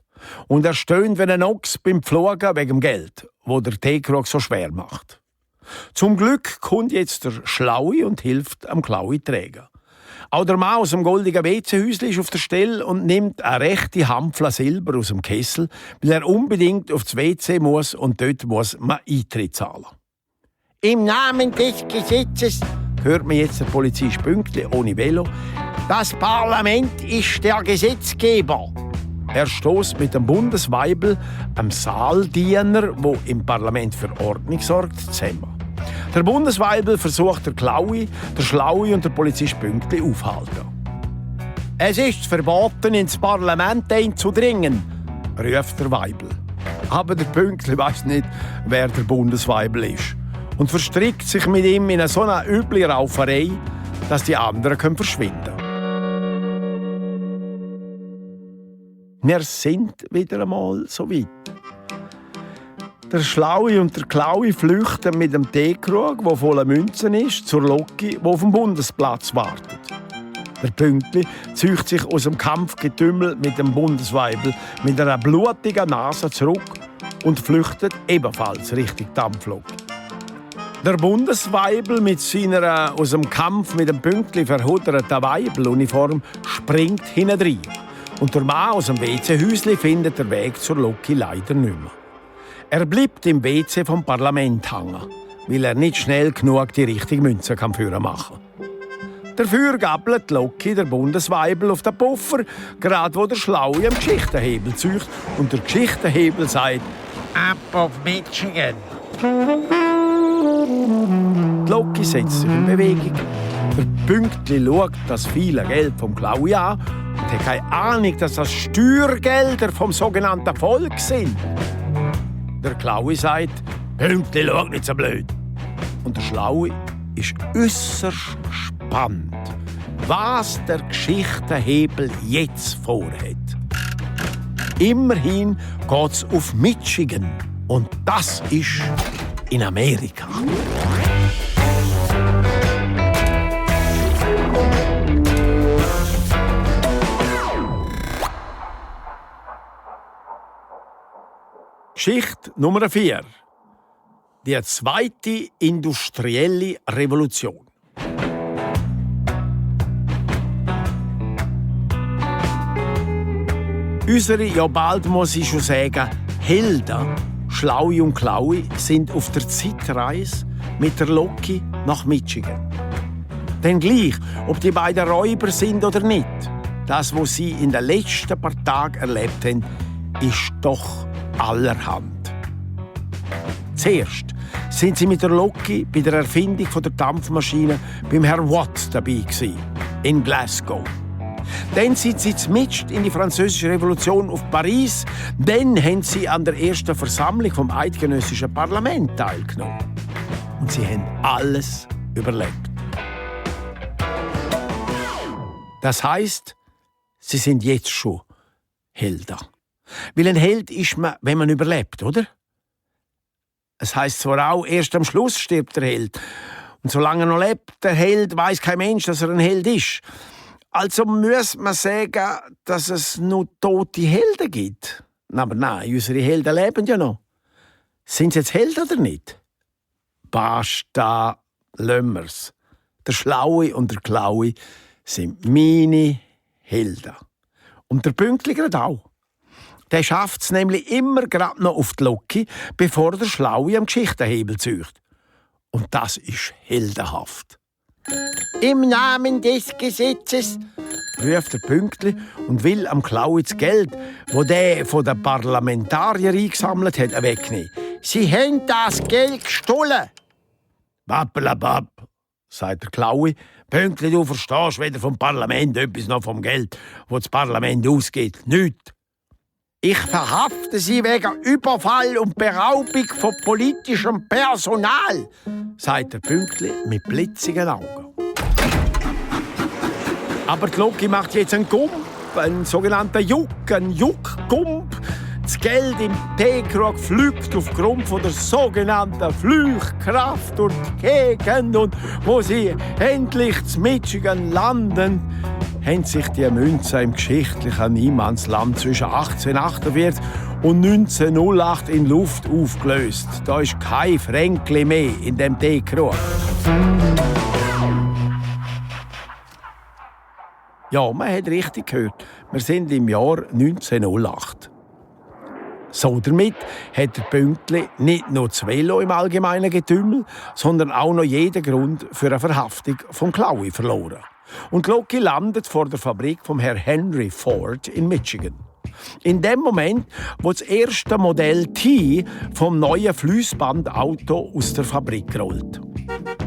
Und er stöhnt wie ein Ochs beim Pflügen wegen dem Geld, wo der Teekrug so schwer macht. Zum Glück kommt jetzt der Schlaue und hilft am Klaue tragen. Auch der Mann aus dem goldigen WC-Häusli ist auf der Stelle und nimmt eine rechte Hampfle Silber aus dem Kessel, weil er unbedingt aufs WC muss und dort muss man Eintritt zahlen. «Im Namen des Gesetzes», hört man jetzt der Polizist Pünktli ohne Velo, «das Parlament ist der Gesetzgeber.» Er stößt mit dem Bundesweibel, einem Saaldiener, der im Parlament für Ordnung sorgt, zusammen. Der Bundesweibel versucht der Klaue, der Schlaue und der Polizist Pünktli aufhalten. «Es ist verboten, ins Parlament einzudringen», ruft der Weibel. Aber der Pünktli weiss nicht, wer der Bundesweibel ist und verstrickt sich mit ihm in so eine üble Rauferei, dass die anderen verschwinden können. Wir sind wieder einmal so weit. Der Schlaue und der Klaue flüchten mit dem Teekrug, der voller Münzen ist, zur Loki, die auf dem Bundesplatz wartet. Der Pünktli zieht sich aus dem Kampfgetümmel mit dem Bundesweibel mit einer blutigen Nase zurück und flüchtet ebenfalls Richtung Dampflok. Der Bundesweibel mit seiner aus dem Kampf mit dem Pünktli verhuderten Weibeluniform springt hinein. Und der Mann aus dem WC-Häusli findet den Weg zur Loki leider nicht mehr. Er bleibt im WC vom Parlament hängen, weil er nicht schnell genug die richtige Münze machen kann. Dafür gabelt die Loki der Bundesweibel auf den Puffer, gerade wo der Schlaue am Geschichtenhebel zieht und der Geschichtenhebel sagt «Ab auf Michigan!». Die Loki setzt sich in Bewegung. Der Pünktli schaut das viele Geld vom Klaue an und hat keine Ahnung, dass das Steuergelder vom sogenannten Volk sind. Der Klaue sagt, «Pünktli, schau nicht so blöd.» Und der Schlaue ist äußerst gespannt, was der Geschichtenhebel jetzt vorhat. Immerhin geht's auf Michigan. Und das ist in Amerika. Geschichte Nummer 4. Die zweite industrielle Revolution. Unsere, ja bald muss ich schon sagen, Helden, Schlaue und Klaue, sind auf der Zeitreise mit der Loki nach Michigan. Denn gleich, ob die beiden Räuber sind oder nicht, das, was sie in den letzten paar Tagen erlebt haben, ist doch allerhand. Zuerst sind sie mit der Loki bei der Erfindung der Dampfmaschine beim Herrn Watt dabei gewesen, in Glasgow. Dann sind sie mitscht in die Französische Revolution auf Paris. Dann haben sie an der ersten Versammlung vom Eidgenössischen Parlament teilgenommen. Und sie haben alles überlebt. Das heisst, sie sind jetzt schon Helden. Weil ein Held ist man, wenn man überlebt, oder? Es heisst zwar auch, erst am Schluss stirbt der Held. Und solange er noch lebt, der Held, weiss kein Mensch, dass er ein Held ist. Also muss man sagen, dass es nur tote Helden gibt. Aber nein, unsere Helden leben ja noch. Sind sie jetzt Helden oder nicht? Basta, Lömmers. Der Schlaue und der Klaue sind meine Helden. Und der Pünktli gerade auch. Der schafft es nämlich immer gerade noch auf die Loki, bevor der Schlaue am Geschichtenhebel zieht. Und das ist heldenhaft. Im Namen des Gesetzes, ruft der Pünktli und will am Klaue das Geld, das der von den Parlamentariern eingesammelt hat, wegnehmen. Sie haben das Geld gestohlen. Babbelabab, sagt der Klaue. Pünktli, du verstehst weder vom Parlament etwas noch vom Geld, das das Parlament ausgibt. Nichts. Ich verhafte Sie wegen Überfall und Beraubung von politischem Personal, sagt der Pünktli mit blitzigen Augen. Aber die Loki macht jetzt einen Gump, einen sogenannten Juck, einen Juckgump. Das Geld im Teekrug fliegt aufgrund von der sogenannten Flugkraft durch die Gegend. Und wo sie endlich zu Michigan landen, haben sich die Münzen im geschichtlichen Niemandsland zwischen 1848 und 1908 in Luft aufgelöst. Da ist kein Fränkli mehr in dem Teekrug. Ja, man hat richtig gehört. Wir sind im Jahr 1908. So damit hat der Pünktli nicht nur das Velo im allgemeinen Getümmel, sondern auch noch jeden Grund für eine Verhaftung vom Klaue verloren. Und die Loki landet vor der Fabrik vom Herrn Henry Ford in Michigan. In dem Moment, wo das erste Modell T vom neuen Fließbandauto aus der Fabrik rollt.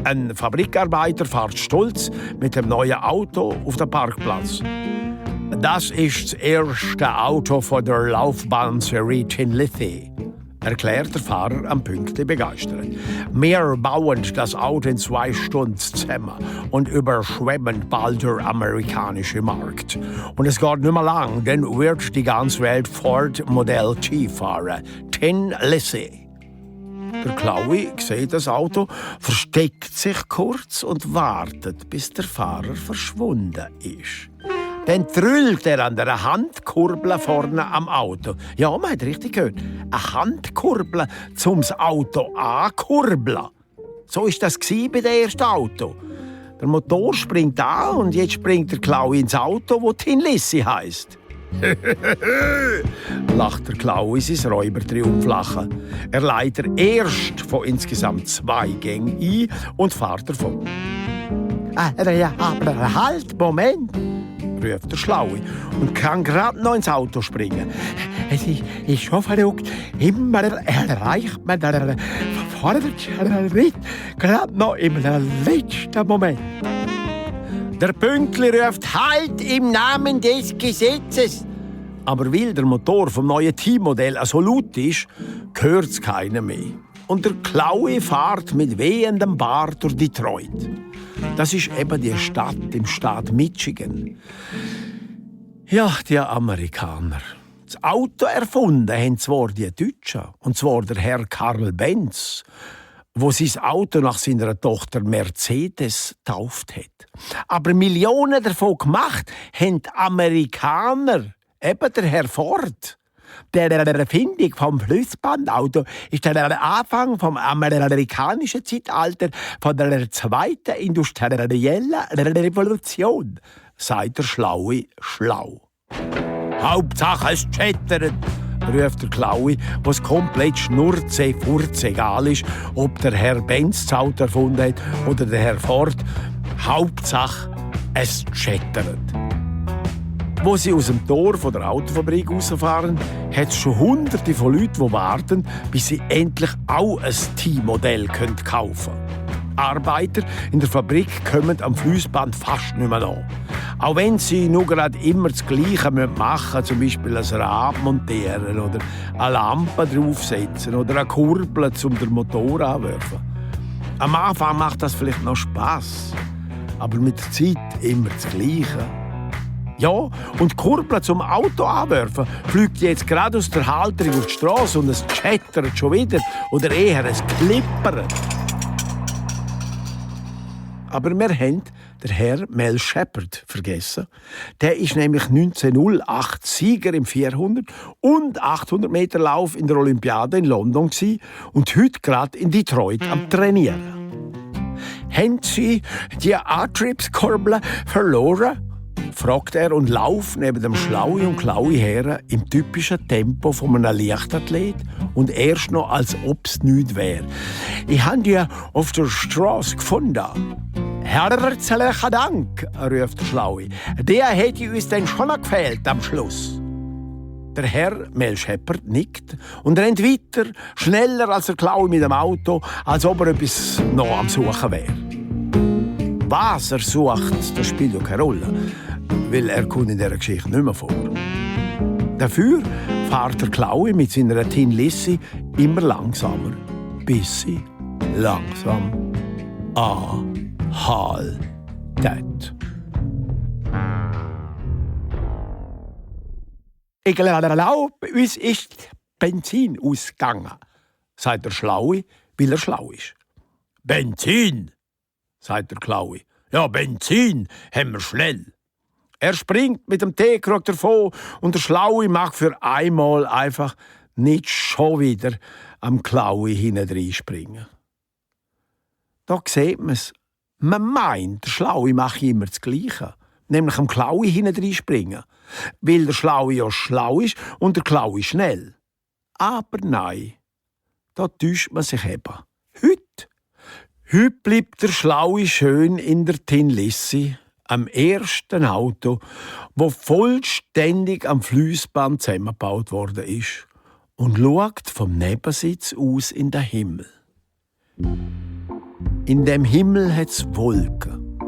Ein Fabrikarbeiter fährt stolz mit dem neuen Auto auf den Parkplatz. Das ist das erste Auto von der Laufbahnserie Chinlithia, erklärt der Fahrer am Pünktli begeistert. Wir bauen das Auto in 2 Stunden zusammen und überschwemmen bald der amerikanische Markt. Und es geht nicht mehr lang, dann wird die ganze Welt Ford Modell T fahren. Chinlithia. Der Klaue sieht das Auto, versteckt sich kurz und wartet, bis der Fahrer verschwunden ist. Dann trüllt er an der Handkurbel vorne am Auto. Ja, man hat richtig gehört. Eine Handkurbel, um das Auto ankurbeln. So war das bei dem ersten Auto. Der Motor springt an und jetzt springt der Klaue ins Auto, das Chinlithia heisst. Lacht der Klaue sein Räubertriumphlachen. Er leitet erst von insgesamt 2 Gängen ein und fährt davon. Aber halt, Moment, ruft der Schlaue und kann gerade noch ins Auto springen. Es ist schon verrückt. Immer erreicht man den Fortschritt gerade noch im letzten Moment. Der Pünktli ruft Halt im Namen des Gesetzes. Aber weil der Motor vom neuen Teammodell so laut ist, hört es keiner mehr. Und der Klaue fährt mit wehendem Bart durch Detroit. Das ist eben die Stadt im Staat Michigan. Ja, die Amerikaner. Das Auto erfunden haben zwar die Deutschen, und zwar der Herr Karl Benz, wo sein Auto nach seiner Tochter Mercedes tauft hat. Aber Millionen davon gemacht haben die Amerikaner, eben der Herr Ford. Der Erfindung vom Flussbandauto ist der Anfang vom amerikanischen Zeitalter von der zweiten industriellen Revolution, sagt der Schlaue schlau. Hauptsache es schettert, ruft der Klaue, was komplett schnurze-furze-egal ist, ob der Herr Benz das Auto erfunden hat oder der Herr Ford. Hauptsache es schettert. Wo sie aus dem Tor von der Autofabrik rausfahren, hat es schon Hunderte von Leuten, die warten, bis sie endlich auch ein T-Modell kaufen können. Arbeiter in der Fabrik kommen am Flussband fast nicht mehr nach. Auch wenn sie nur gerade immer das Gleiche machen müssen, zum Beispiel ein Rad montieren oder eine Lampe draufsetzen oder eine Kurbel, um den Motor anzuwerfen. Am Anfang macht das vielleicht noch Spass, aber mit der Zeit immer das Gleiche. Ja, und die Kurbel zum Auto anwerfen fliegt jetzt gerade aus der Halterung auf die Straße und es schettert schon wieder oder eher es klippert. Aber wir haben den Herr Mel Sheppard vergessen. Der ist nämlich 1908 Sieger im 400 und 800 Meter Lauf in der Olympiade in London gewesen und heute gerade in Detroit am Trainieren. Haben Sie die Antriebskurbel verloren? Fragt er und lauft neben dem Schlaue und Klaue her im typischen Tempo von einem Leichtathlet und erst noch, als ob's nichts wäre. Ich habe die auf der Straße gefunden. Herzlichen Dank, ruft der Schlaue. Der hätte uns dann schon noch gefehlt am Schluss. Der Herr Mel Sheppard nickt und rennt weiter, schneller als der Klaue mit dem Auto, als ob er etwas noch am Suchen wäre. Was er sucht, das spielt ja keine Rolle, weil er kommt in dieser Geschichte nicht mehr vor. Dafür fährt der Klaue mit seiner Tin Lissi immer langsamer, bis sie langsam anhaltet. Ich glaube, uns ist Benzin ausgegangen, sagt der Schlaue, weil er schlau ist. Benzin, sagt der Klaue. Ja, Benzin haben wir schnell. Er springt mit dem Teekrug davon und der Schlaue mag für einmal einfach nicht schon wieder am Klaue hinten springen. Da sieht man es. Man meint, der Schlaue mache immer das Gleiche, nämlich am Klaue hinten springen, weil der Schlaue ja schlau ist und der Klaue schnell. Aber nein, da täuscht man sich eben. Heute bleibt der Schlaue schön in der Tin Lissi, am ersten Auto, wo vollständig am Flussband zusammengebaut worden ist, und schaut vom Nebensitz aus in den Himmel. In dem Himmel hat es Wolken.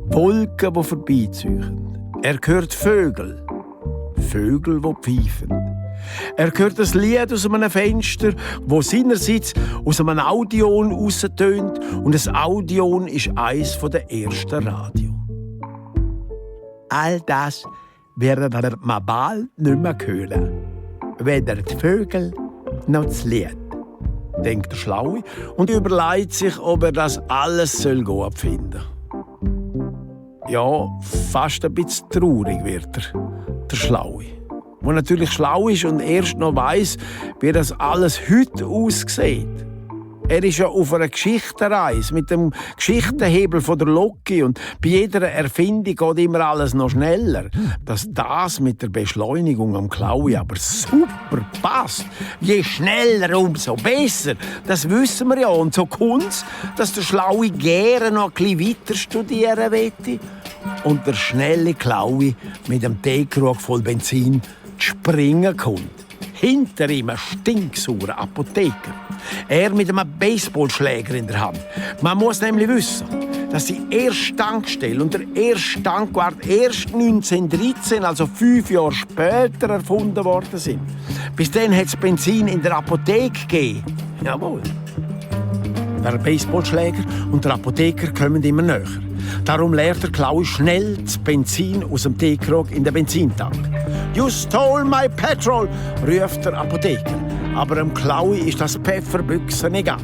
Wolken, die vorbeiziehen. Er hört Vögel. Vögel, die pfeifen. Er hört ein Lied aus einem Fenster, wo seinerseits aus einem Audion raustönt, und das Audion ist eines der ersten Radio. All das werden wir mal bald nicht mehr hören. Weder die Vögel noch das Lied, denkt der Schlaue und überlegt sich, ob er das alles gut finden soll. Ja, fast ein bisschen traurig wird er, der Schlaue. Der natürlich schlau ist und erst noch weiss, wie das alles heute aussieht. Er ist ja auf einer Geschichtenreise mit dem Geschichtenhebel von der Loki und bei jeder Erfindung geht immer alles noch schneller. Dass das mit der Beschleunigung am Klaue aber super passt. Je schneller, umso besser. Das wissen wir ja. Und so kommt's, dass der Schlaue gerne noch ein bisschen weiter studieren möchte und der schnelle Klaue mit dem Teekrug voll Benzin zu springen kommt. Hinter ihm ein stinksaurer Apotheker. Er mit einem Baseballschläger in der Hand. Man muss nämlich wissen, dass die erste Tankstelle und der erste Tankwart erst 1913, also 5 Jahre später, erfunden worden sind. Bis dann hat es Benzin in der Apotheke gegeben. Jawohl. Der Baseballschläger und der Apotheker kommen immer näher. Darum leert der Klaue schnell das Benzin aus dem Teekrog in den Benzintank. «You stole my petrol!» ruft der Apotheker. Aber dem Klaue ist das Pfefferbüchsen egal.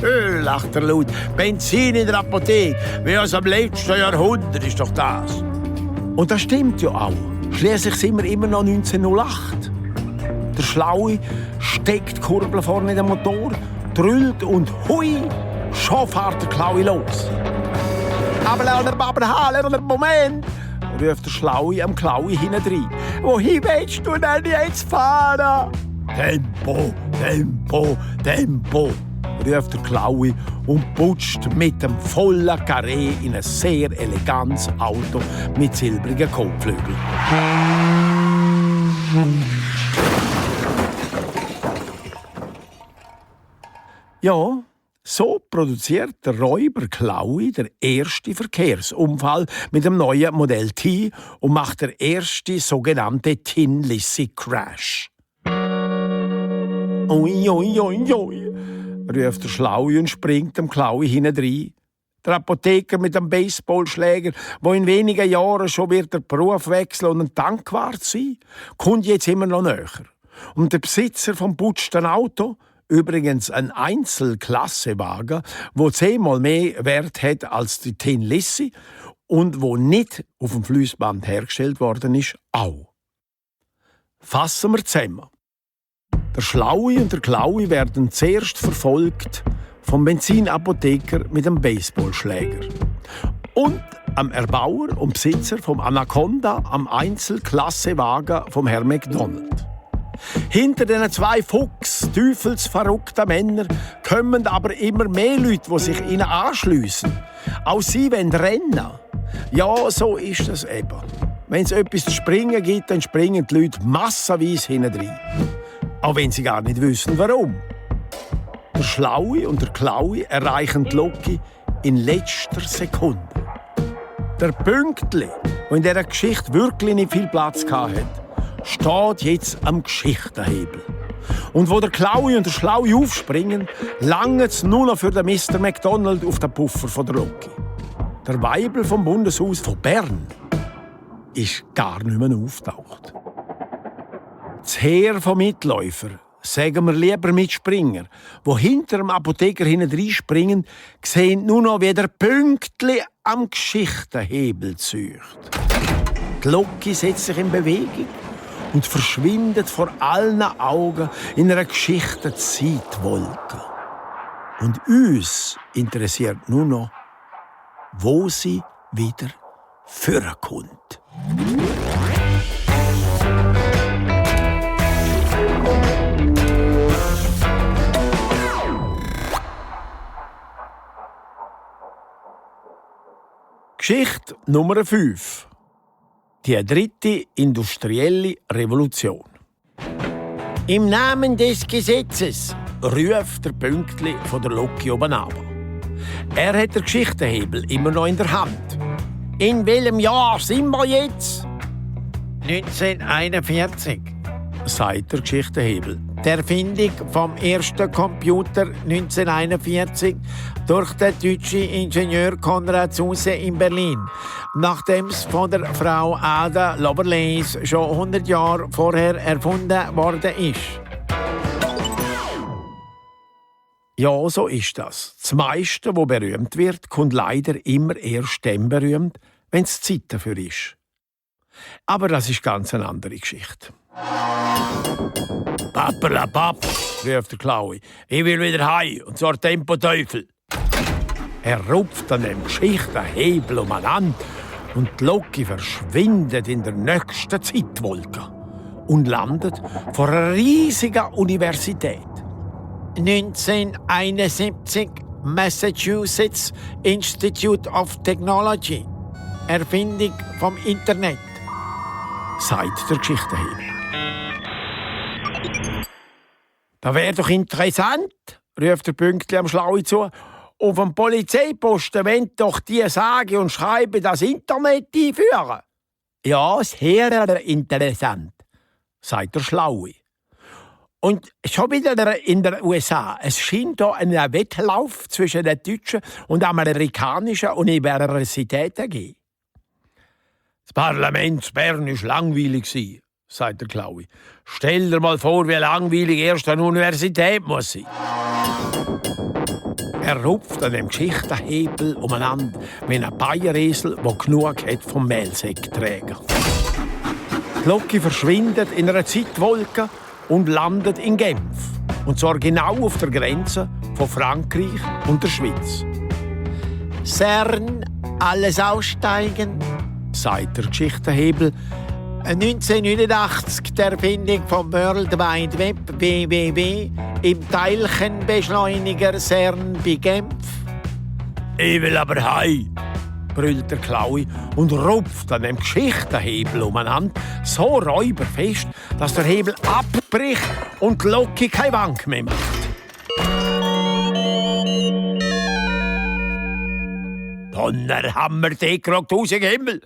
«Hö, lacht er laut. «Benzin in der Apotheke, wie aus dem letzten Jahrhundert ist doch das!» Und das stimmt ja auch. Schließlich sind wir immer noch 1908. Der Schlaue steckt die Kurbel vorne in den Motor, drüllt und hui, schon fährt der Klaue los. Aber Moment, ruft der Schlaue am Klaue hinein. Wohin willst du denn jetzt fahren? Tempo, Tempo, Tempo, ruft der Klaue und putscht mit dem vollen Carré in ein sehr elegantes Auto mit silbrigen Kotflügeln. Ja, so produziert der Räuber Klaue der erste Verkehrsunfall mit dem neuen Modell T und macht der erste sogenannte Tin Lizzie Crash. Ui, ui, ui, ui, ruft der Schlaue und springt dem Klaue hinein. Der Apotheker mit dem Baseballschläger, der in wenigen Jahren schon wird der Beruf wechseln und ein Tankwart sein, kommt jetzt immer noch näher. Und der Besitzer vom putschten Auto, übrigens ein Einzelklassewagen, der 10-mal mehr Wert hat als die Tin Lizzie und wo nicht auf dem Fließband hergestellt worden ist, auch. Fassen wir zusammen. Der Schlaue und der Klaue werden zuerst verfolgt vom Benzinapotheker mit dem Baseballschläger und am Erbauer und Besitzer vom Anaconda am Einzelklassewagen vom Herrn McDonald. Hinter diesen zwei teufelsverrückten Männern kommen aber immer mehr Leute, die sich ihnen anschliessen. Auch sie wollen rennen. Ja, so ist es eben. Wenn es etwas zu springen gibt, dann springen die Leute massenweise hinein. Auch wenn sie gar nicht wissen, warum. Der Schlaue und der Klaue erreichen die Loki in letzter Sekunde. Der Pünktli, der in dieser Geschichte wirklich nicht viel Platz hatte, steht jetzt am Geschichtenhebel. Und wo der Klaue und der Schlaue aufspringen, langt es nur noch für den Mr. McDonald auf den Puffer von der Loki. Der Weibel vom Bundeshaus von Bern ist gar nicht mehr auftaucht. Das Heer von Mitläufern, sagen wir lieber Mitspringer, die hinter dem Apotheker hineinspringen, sehen nur noch, wie der Pünktli am Geschichtenhebel zieht. Die Loki setzt sich in Bewegung und verschwindet vor allen Augen in einer Geschichten-Zeitwolke. Und uns interessiert nur noch, wo sie wieder vorkommt. Geschichte Nummer 5. Die dritte industrielle Revolution. Im Namen des Gesetzes ruft der Pünktli von der Loki oben runter. Er hat den Geschichtenhebel immer noch in der Hand. In welchem Jahr sind wir jetzt? 1941, sagt der Geschichtenhebel. Die Erfindung vom ersten Computer 1941 durch den deutschen Ingenieur Konrad Zuse in Berlin, nachdem es von der Frau Ada Lovelace schon 100 Jahre vorher erfunden worden ist. Ja, so ist das. Das meiste, was berühmt wird, kommt leider immer erst dann berühmt, wenn es Zeit dafür ist. Aber das ist ganz eine andere Geschichte. Pappelapapp, ruft der Klaue. Ich will wieder heim, und zwar Tempo Teufel. Er rupft an dem Geschichtenhebel umeinander und die Loki verschwindet in der nächsten Zeitwolke und landet vor einer riesigen Universität. 1971 Massachusetts Institute of Technology. Erfindung vom Internet, sagt der Geschichtenhebel. Das wäre doch interessant, ruft der Pünktli am Schlaue zu. Auf dem Polizeiposten wollen doch die sage und schreibe das Internet einführen. Ja, sehr interessant, sagt der Schlaue. Und schon wieder in den USA. Es scheint hier einen Wettlauf zwischen den deutschen und amerikanischen Universitäten zu geben. Das Parlament in Bern war langweilig, sagt der Klaui. Stell dir mal vor, wie langweilig erst eine Universität muss sein. Er rupft an dem Geschichtenhebel umeinander wie ein Bayeresel, der genug hat vom Mehlsäckträger. Die Lok verschwindet in einer Zeitwolke und landet in Genf. Und zwar genau auf der Grenze von Frankreich und der Schweiz. CERN, alles aussteigen, sagt der Geschichtenhebel. 1989 die Erfindung vom World Wide Web WWW im Teilchenbeschleuniger CERN bei Genf. Ich will aber heim, brüllt der Klaui und rupft an dem Geschichtenhebel umeinander so räuberfest, dass der Hebel abbricht und die Lok keine Wank mehr macht. Donnerhammer, degrockt aus dem Himmel,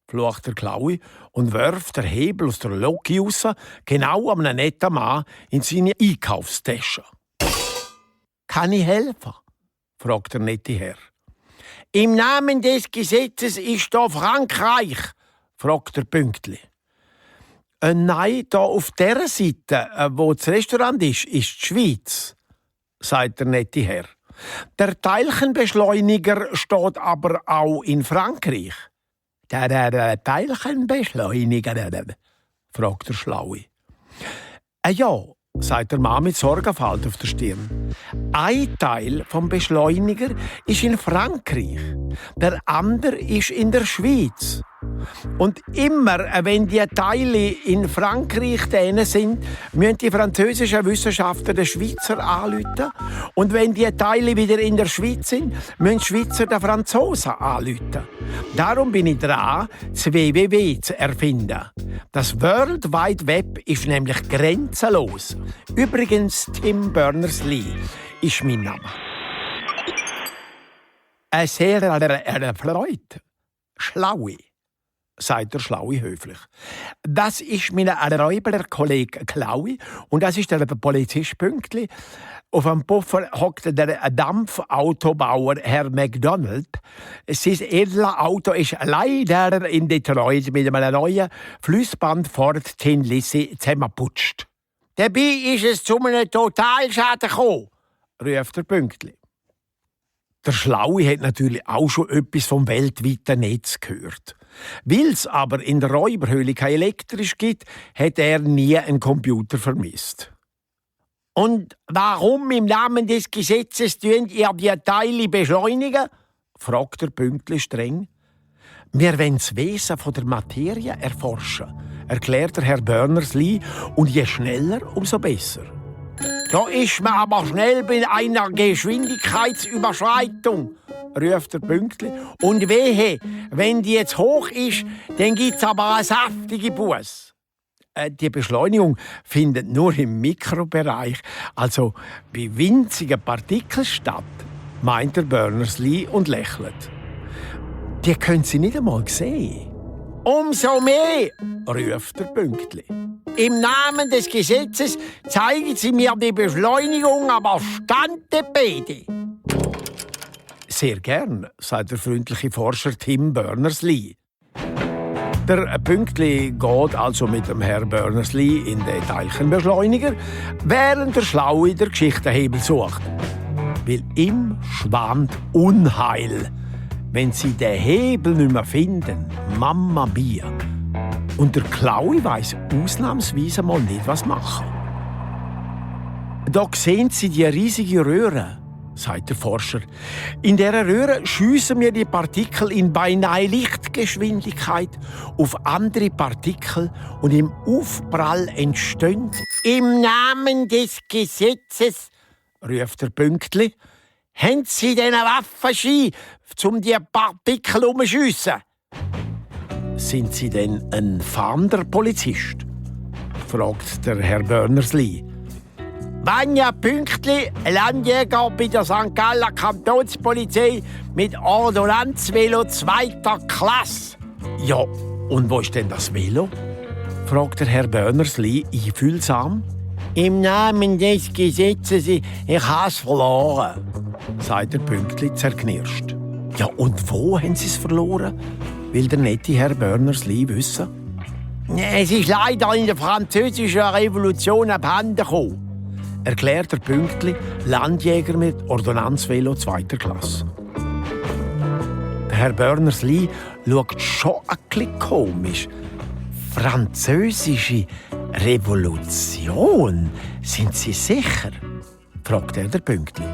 flucht der Klaui und wirft den Hebel aus der Lok raus, genau an einem netten Mann in seine Einkaufstasche. Kann ich helfen? Fragt der nette Herr. Im Namen des Gesetzes ist da Frankreich, fragt er pünktlich. Nein, da auf der Seite, wo das Restaurant ist die Schweiz, sagt der nette Herr. Der Teilchenbeschleuniger steht aber auch in Frankreich. Der Teilchenbeschleuniger, fragt der Schlaue. Ja, sagt der Mann mit Sorgenfalt auf der Stirn. Ein Teil vom Beschleuniger ist in Frankreich, der andere ist in der Schweiz. Und immer, wenn die Teile in Frankreich drin sind, müssen die französischen Wissenschaftler den Schweizer anrufen. Und wenn die Teile wieder in der Schweiz sind, müssen die Schweizer den Franzosen anrufen. Darum bin ich dran, das WWW zu erfinden. Das World Wide Web ist nämlich grenzenlos. Übrigens, Tim Berners-Lee ist mein Name. Sehr erfreut. Schlaue, sagt der Schlaue höflich. Das ist mein Räuberkollege Klaui und das ist der Polizist Pünktli. Auf dem Puffer hockt der Dampfautobauer Herr McDonald. Sein edles Auto ist leider in Detroit mit einem neuen Flussband Ford Tin Lizzie zusammengeputscht. Dabei ist es zu einem Totalschaden gekommen, ruft er Pünktli. Der Schlaue hat natürlich auch schon etwas vom weltweiten Netz gehört. Weil es aber in der Räuberhöhle kein elektrisch gibt, hat er nie einen Computer vermisst. Und warum im Namen des Gesetzes tun ihr die Teile beschleunigen? Fragt er pünktlich streng. Wir wollen das Wesen der Materie erforschen, erklärt der Herr Berners-Lee, und je schneller, umso besser. Da ist man aber schnell bei einer Geschwindigkeitsüberschreitung, ruft er pünktlich. Und wehe, wenn die jetzt hoch ist, dann gibt's aber eine saftige Buß. Die Beschleunigung findet nur im Mikrobereich, also bei winzigen Partikeln statt, meint der Berners-Lee und lächelt. Die können Sie nicht einmal sehen. Umso mehr, ruft er pünktlich. Im Namen des Gesetzes zeigen Sie mir die Beschleunigung, aber standebede. Sehr gern, sagt der freundliche Forscher Tim Berners-Lee. Der Pünktli geht also mit dem Herrn Berners-Lee in den Teilchenbeschleuniger, während der Schlaue der Geschichtenhebel sucht. Weil ihm schwant Unheil, wenn sie den Hebel nicht mehr finden. Mamma mia! Und der Klaui weiss ausnahmsweise mal nicht, was machen. Da sehen Sie die riesige Röhre, sagt der Forscher. In dieser Röhre schiessen wir die Partikel in beinahe Lichtgeschwindigkeit auf andere Partikel und im Aufprall entstehen. Im Namen des Gesetzes, ruft der Pünktli, haben Sie denn eine Waffenschein, um die Partikel umzuschiessen? Sind Sie denn ein fahrender Polizist? Fragt der Herr Berners-Lee. Vanja Pünktli, Landjäger bei der St. Galler Kantonspolizei mit Ordonnanzvelo 2. Klasse. Ja, und wo ist denn das Velo? Fragt der Herr Berners-Lee einfühlsam. Im Namen des Gesetzes, ich habe es verloren, sagt der Pünktli zerknirscht. Ja, und wo haben Sie es verloren? Will der nette Herr Berners-Lee wissen? Es ist leider in der französischen Revolution abhanden gekommen, erklärt der Pünktli, Landjäger mit Ordonnanzvelo 2. Klasse. Der Herr Berners-Lee schaut schon ein bisschen komisch. Französische Revolution? Sind Sie sicher? Fragt er der Pünktli.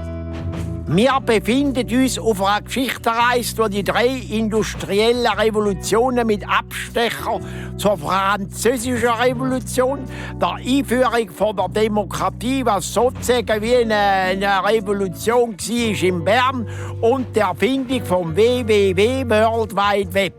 Wir befinden uns auf einer Geschichtenreise durch die 3 industriellen Revolutionen mit Abstecher zur französischen Revolution, der Einführung von der Demokratie, was sozusagen wie eine Revolution war in Bern, und der Erfindung vom WWW, World Wide Web.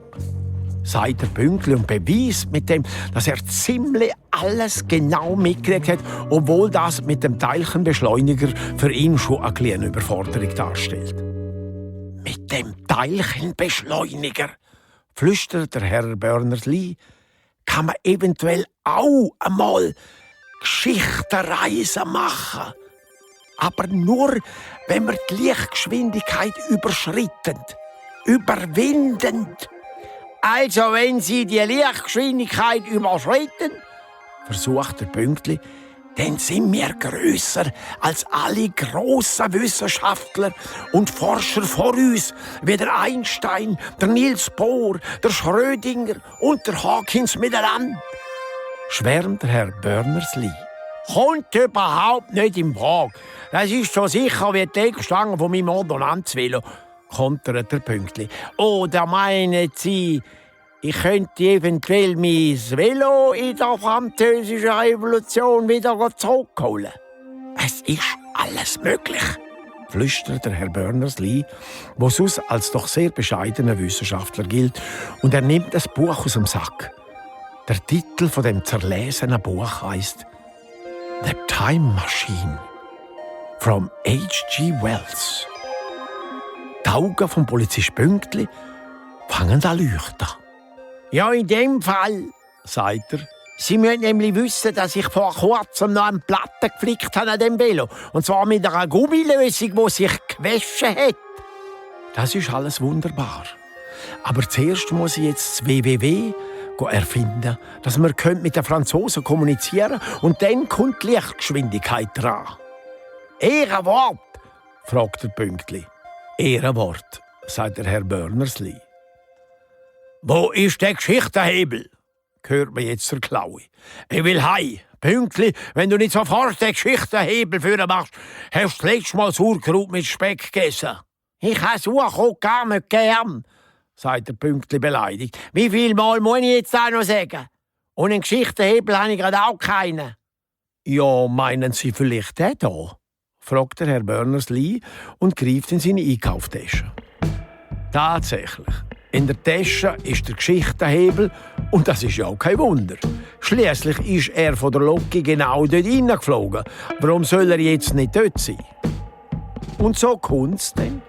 Sagt der Pünktli und beweist mit dem, dass er ziemlich alles genau mitgekriegt hat, obwohl das mit dem Teilchenbeschleuniger für ihn schon eine Überforderung darstellt. Mit dem Teilchenbeschleuniger, flüstert der Herr Berners-Lee, kann man eventuell auch einmal Geschichtenreisen machen. Aber nur, wenn man die Lichtgeschwindigkeit überwindend. Also, wenn Sie die Lichtgeschwindigkeit überschreiten, versucht der Pünktli, dann sind wir grösser als alle grossen Wissenschaftler und Forscher vor uns, wie der Einstein, der Niels Bohr, der Schrödinger und der Hawkins miteinander. Schwärmt der Herr Berners-Lee. Kommt überhaupt nicht in Frage. Das ist so sicher wie die Eckstange von meinem Ordonnanzvelo, kontert der Pünktli. Oder meinen Sie, ich könnte eventuell mein Velo in der französischen Revolution wieder zurückholen? Es ist alles möglich, flüstert der Herr Berners-Lee, der sonst als doch sehr bescheidener Wissenschaftler gilt, und er nimmt das Buch aus dem Sack. Der Titel von dem zerlesenen Buch heißt «The Time Machine» from H.G. Wells. Die Augen vom Polizist Pünktli fangen an leuchten. Ja, in dem Fall, sagt er. Sie müssen nämlich wissen, dass ich vor kurzem noch eine Platte geflickt habe an dem Velo. Und zwar mit einer Gummilösung, die sich gewaschen hat. Das ist alles wunderbar. Aber zuerst muss ich jetzt das WWW erfinden, dass wir mit den Franzosen kommunizieren können, und dann kommt die Lichtgeschwindigkeit dran. Ehrenwort, fragt der Pünktli. Ehrenwort, sagt der Herr Berners-Lee. Wo ist der Geschichtenhebel? Hört man jetzt der Klaue. Ich will heim. Pünktli, wenn du nicht sofort den Geschichtenhebel für machst, hast du das letzte Mal Sauerkraut mit Speck gegessen. Ich habe Sauerkraut gar nicht gern, sagt der Pünktli beleidigt. Wie viel Mal muss ich jetzt auch noch sagen? Und einen Geschichtenhebel habe ich gerade auch keinen. Ja, meinen Sie vielleicht den hier? Fragt der Herr Berners-Lee und greift in seine Einkaufstasche. Tatsächlich. In der Tasche ist der Geschichtenhebel, und das ist ja auch kein Wunder. Schliesslich ist er von der Loki genau dort hineingeflogen. Warum soll er jetzt nicht dort sein? Und so kommt es dann,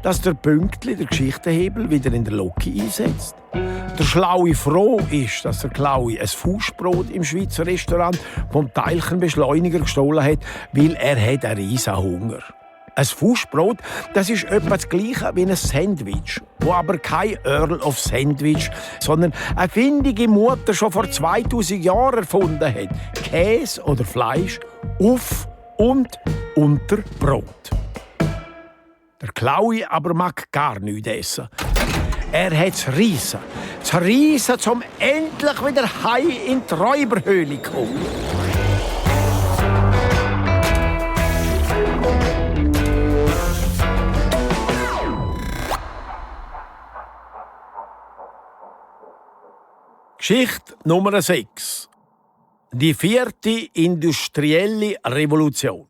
dass der Pünktli den Geschichtenhebel wieder in der Loki einsetzt. Der Schlaue froh ist, dass der Klaue ein Fußbrot im Schweizer Restaurant vom Teilchenbeschleuniger gestohlen hat, weil er hat einen riesen Hunger. Ein Fußbrot, das ist etwa das Gleiche wie ein Sandwich, wo aber kein Earl of Sandwich, sondern eine findige Mutter schon vor 2000 Jahren erfunden hat. Käse oder Fleisch auf und unter Brot. Der Klaue aber mag gar nichts essen. Er hat zu Reisen, um endlich wieder heim in die Räuberhöhle zu kommen. Geschichte Nummer 6. Die 4. industrielle Revolution.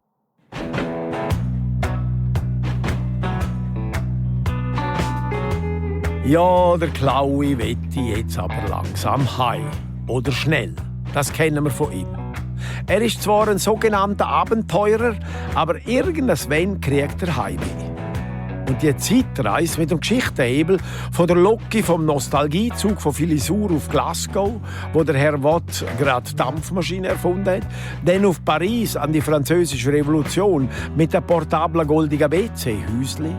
Ja, der Klaue wette jetzt aber langsam heim. Oder schnell. Das kennen wir von ihm. Er ist zwar ein sogenannter Abenteurer, aber irgendwann kriegt er Heimweh. Und die Zeitreise mit dem Geschichtenhebel von der Loki vom Nostalgiezug von Filisur auf Glasgow, wo der Herr Watt gerade Dampfmaschine erfunden hat, dann auf Paris an die französische Revolution mit der portablen goldigen WC-Häusli,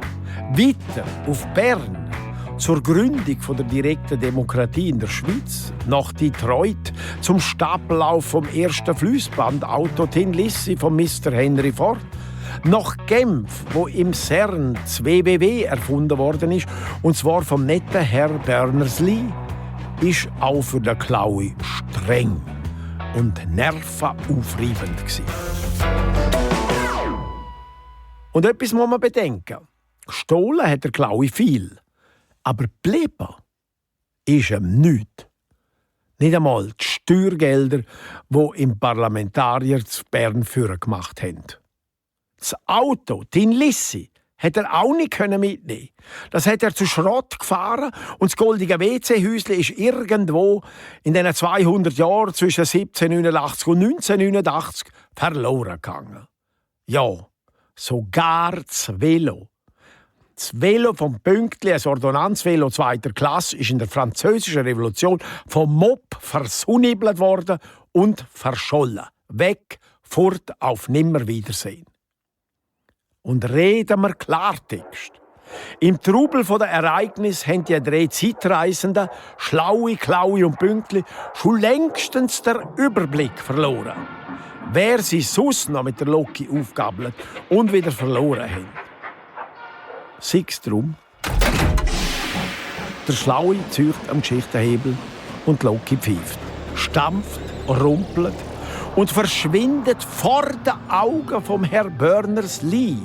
weiter auf Bern zur Gründung von der direkten Demokratie in der Schweiz, nach Detroit zum Stapellauf vom ersten Fließbandauto Tin-Lissi von Mr. Henry Ford, nach Genf, wo im CERN das WWW erfunden worden ist, und zwar vom netten Herr Berners-Lee, ist auch für den Klaui streng und nervenaufreibend gewesen. Und etwas muss man bedenken. Gestohlen hat der Klaui viel, aber geblieben ist ihm nichts. Nicht einmal die Steuergelder, die im Parlamentarier zu Bern gemacht haben. Das Auto, Tin-Lissi, hat er auch nicht mitnehmen. Das hat er zu Schrott gefahren und das goldige WC-Häusli ist irgendwo in den 200 Jahren zwischen 1789 und 1989 verloren gegangen. Ja, sogar das Velo. Das Velo vom Pünktli, ein Ordonnanzvelo zweiter Klasse, ist in der Französischen Revolution vom Mob versunibelt worden und verschollen. Weg, fort, auf Nimmerwiedersehen. Und reden wir Klartext. Im Trubel der Ereignisse haben die drei Zeitreisenden, Schlaui, Klaui und Pünktli, schon längstens den Überblick verloren. Wer sie sonst noch mit der Loki aufgabelt und wieder verloren haben. Sei es drum. Der Schlaui zieht am Geschichtenhebel und die Loki pfeift, stampft, rumpelt und verschwindet vor den Augen vom Herrn Berners-Lee,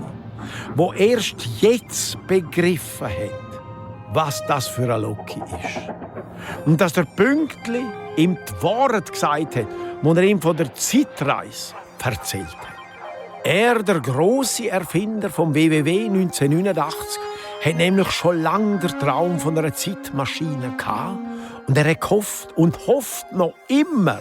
wo erst jetzt begriffen hat, was das für eine Loki ist. Und dass der Pünktli ihm die Wahrheit gesagt hat, als er ihm von der Zeitreise erzählt hat. Er, der grosse Erfinder vom WWW 1989, hat nämlich schon lange den Traum von einer Zeitmaschine gehabt. Und er hat gehofft und hofft noch immer,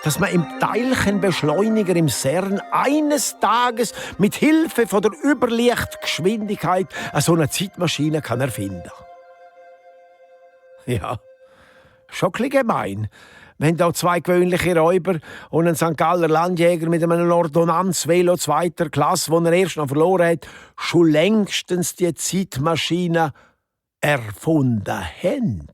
dass man im Teilchenbeschleuniger im CERN eines Tages mit Hilfe von der Überlichtgeschwindigkeit so eine Zeitmaschine kann erfinden. Ja, schon ein bisschen gemein, wenn da zwei gewöhnliche Räuber und ein St. Galler Landjäger mit einem Ordonnanzvelo zweiter Klasse, den er erst noch verloren hat, schon längstens die Zeitmaschine erfunden haben.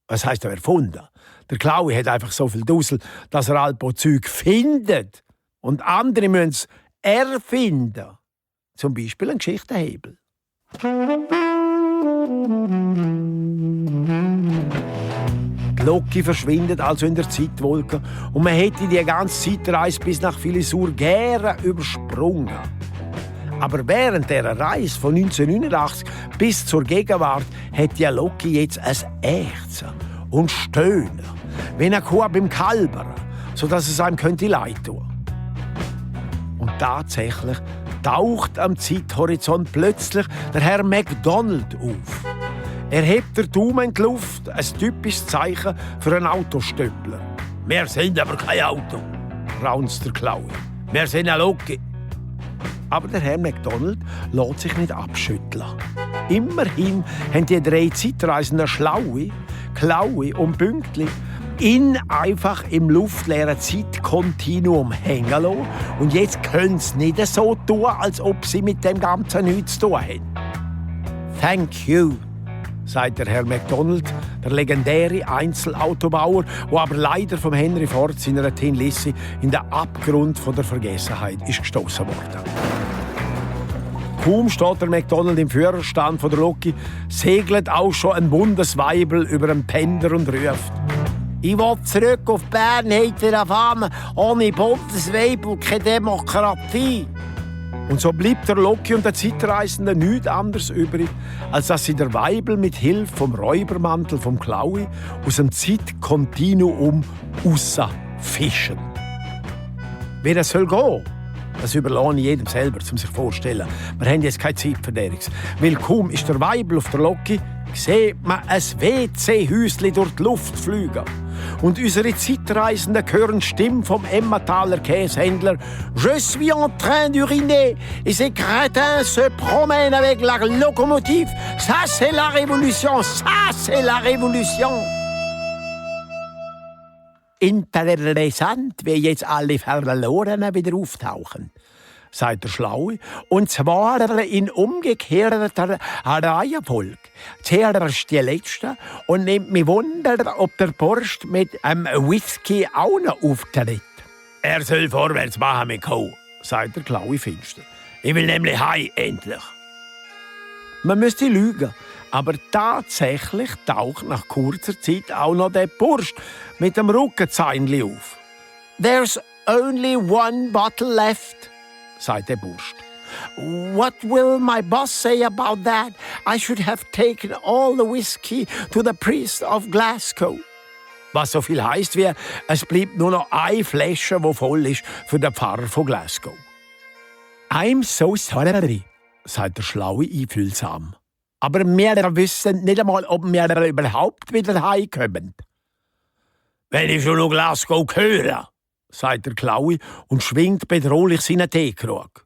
Was heisst erfunden? Der Klaui hat einfach so viel Dussel, dass er Alpo Zeug findet. Und andere müssen es erfinden. Zum Beispiel ein Geschichtenhebel. Die Loki verschwindet also in der Zeitwolke und man hätte die ganze Zeitreise bis nach Filisur gerne übersprungen. Aber während dieser Reise von 1989 bis zur Gegenwart hat die Loki jetzt ein Ächzen und Stöhnen, wie eine Kuh beim Kalbern, sodass es einem leid tun könnte. Und tatsächlich taucht am Zeithorizont plötzlich der Herr McDonald auf. Er hebt den Daumen in die Luft, ein typisches Zeichen für einen Autostöppler. «Wir sind aber kein Auto», raunzt der Klaui. «Wir sind eine Loki». Aber der Herr McDonald lässt sich nicht abschütteln. Immerhin haben die drei Zeitreisenden Schlaui, Klaui und Pünktli ihn einfach im luftleeren Zeitkontinuum hängen lassen. Und jetzt können sie nicht so tun, als ob sie mit dem Ganzen nichts zu tun haben. «Thank you», sagt der Herr McDonald, der legendäre Einzelautobauer, der aber leider vom Henry Ford seiner Tin-Lissi in den Abgrund der Vergessenheit ist gestoßen worden. Kaum steht der McDonald im Führerstand der Loki, segelt auch schon ein Bundesweibel über den Pendler und ruft: «Ich will zurück auf Bern, hat er erfahren, ohne Bundesweibel keine Demokratie.» Und so bleibt der Loki und der Zeitreisenden nichts anderes übrig, als dass sie der Weibel mit Hilfe vom Räubermantel vom Klaui aus dem Zeitkontinuum rausfischen. Wie das soll gehen, das überlasse ich jedem selber, um sich vorzustellen. Wir haben jetzt keine Zeit für dergleichen. Weil kaum ist der Weibel auf der Loki, sieht man ein WC-Häusli durch die Luft fliegen. und unsere Zeitreisenden hören die Stimme vom Emmentaler Käsehändler. Je suis en train d'uriner et ces crétins se promènent avec la locomotive. Ça c'est la révolution, ça c'est la révolution. Interessant, wie jetzt alle Verlorenen wieder auftauchen, sagt der Schlaue, und zwar in umgekehrter Reihenfolge. Zuerst die Letzte und nimmt mich Wunder, ob der Burst mit einem Whisky auch noch auftritt. Er soll vorwärts machen mit Co., sagt der Klaue finster. Ich will nämlich heim, endlich. Man müsste lügen, aber tatsächlich taucht nach kurzer Zeit auch noch der Bursch mit dem Rückenzeinli auf. There's only one bottle left, sagt der Bursch. What will my boss say about that? I should have taken all the whiskey to the priest of Glasgow. Was so viel heisst wie, es bleibt nur noch eine Flasche, die voll ist, für den Pfarrer von Glasgow. I'm so sorry, sagt der Schlaue einfühlsam. Aber wir wissen nicht einmal, ob wir überhaupt wieder heimkommen. Wenn ich schon noch Glasgow höre, sagt der Klaue und schwingt bedrohlich seinen Teekrug.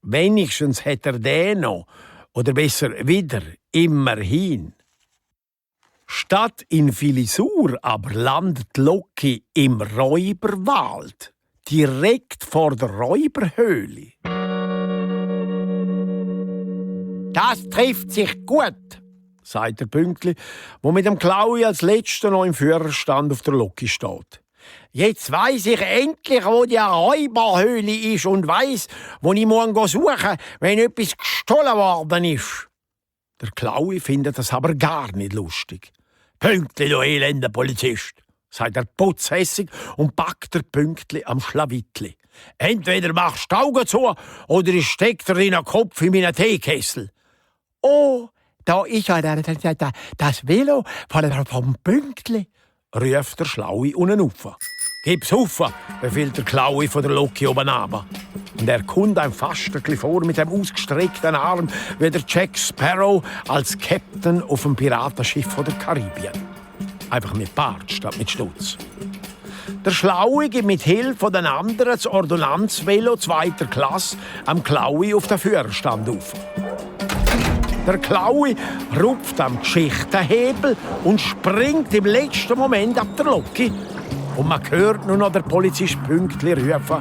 Wenigstens hat er den noch, oder besser wieder, immerhin. Statt in Filisur aber landet Loki im Räuberwald, direkt vor der Räuberhöhle. Das trifft sich gut, sagt der Pünktli, wo mit dem Klaue als Letzter noch im Führerstand auf der Loki steht. Jetzt weiss ich endlich, wo die Räuberhöhle ist und weiss, wo ich morgen suchen muss, wenn etwas gestohlen worden ist. Der Klaue findet das aber gar nicht lustig. Pünktli, du elender Polizist, sagt er putzhässig und packt der Pünktli am Schlawittli. Entweder machst du die Augen zu oder ich steck dir deinen Kopf in meinen Teekessel. Oh, da ist ja das Velo vom Pünktli, ruft der Schlaue unten rauf. Gib's rauf, befiehlt der Klaue von der Loki oben runter. Und er kommt einem fast ein bisschen vor mit dem ausgestreckten Arm wie der Jack Sparrow als Captain auf dem Piratenschiff von der Karibien. Einfach mit Bart statt mit Stutz. Der Schlaue gibt mit Hilfe der anderen das Ordonnanzvelo 2. Klasse am Klaue auf den Führerstand auf. Der Klaue rupft am Geschichtenhebel und springt im letzten Moment ab der Loki. Und man hört nur noch der Polizist Pünktli rufen: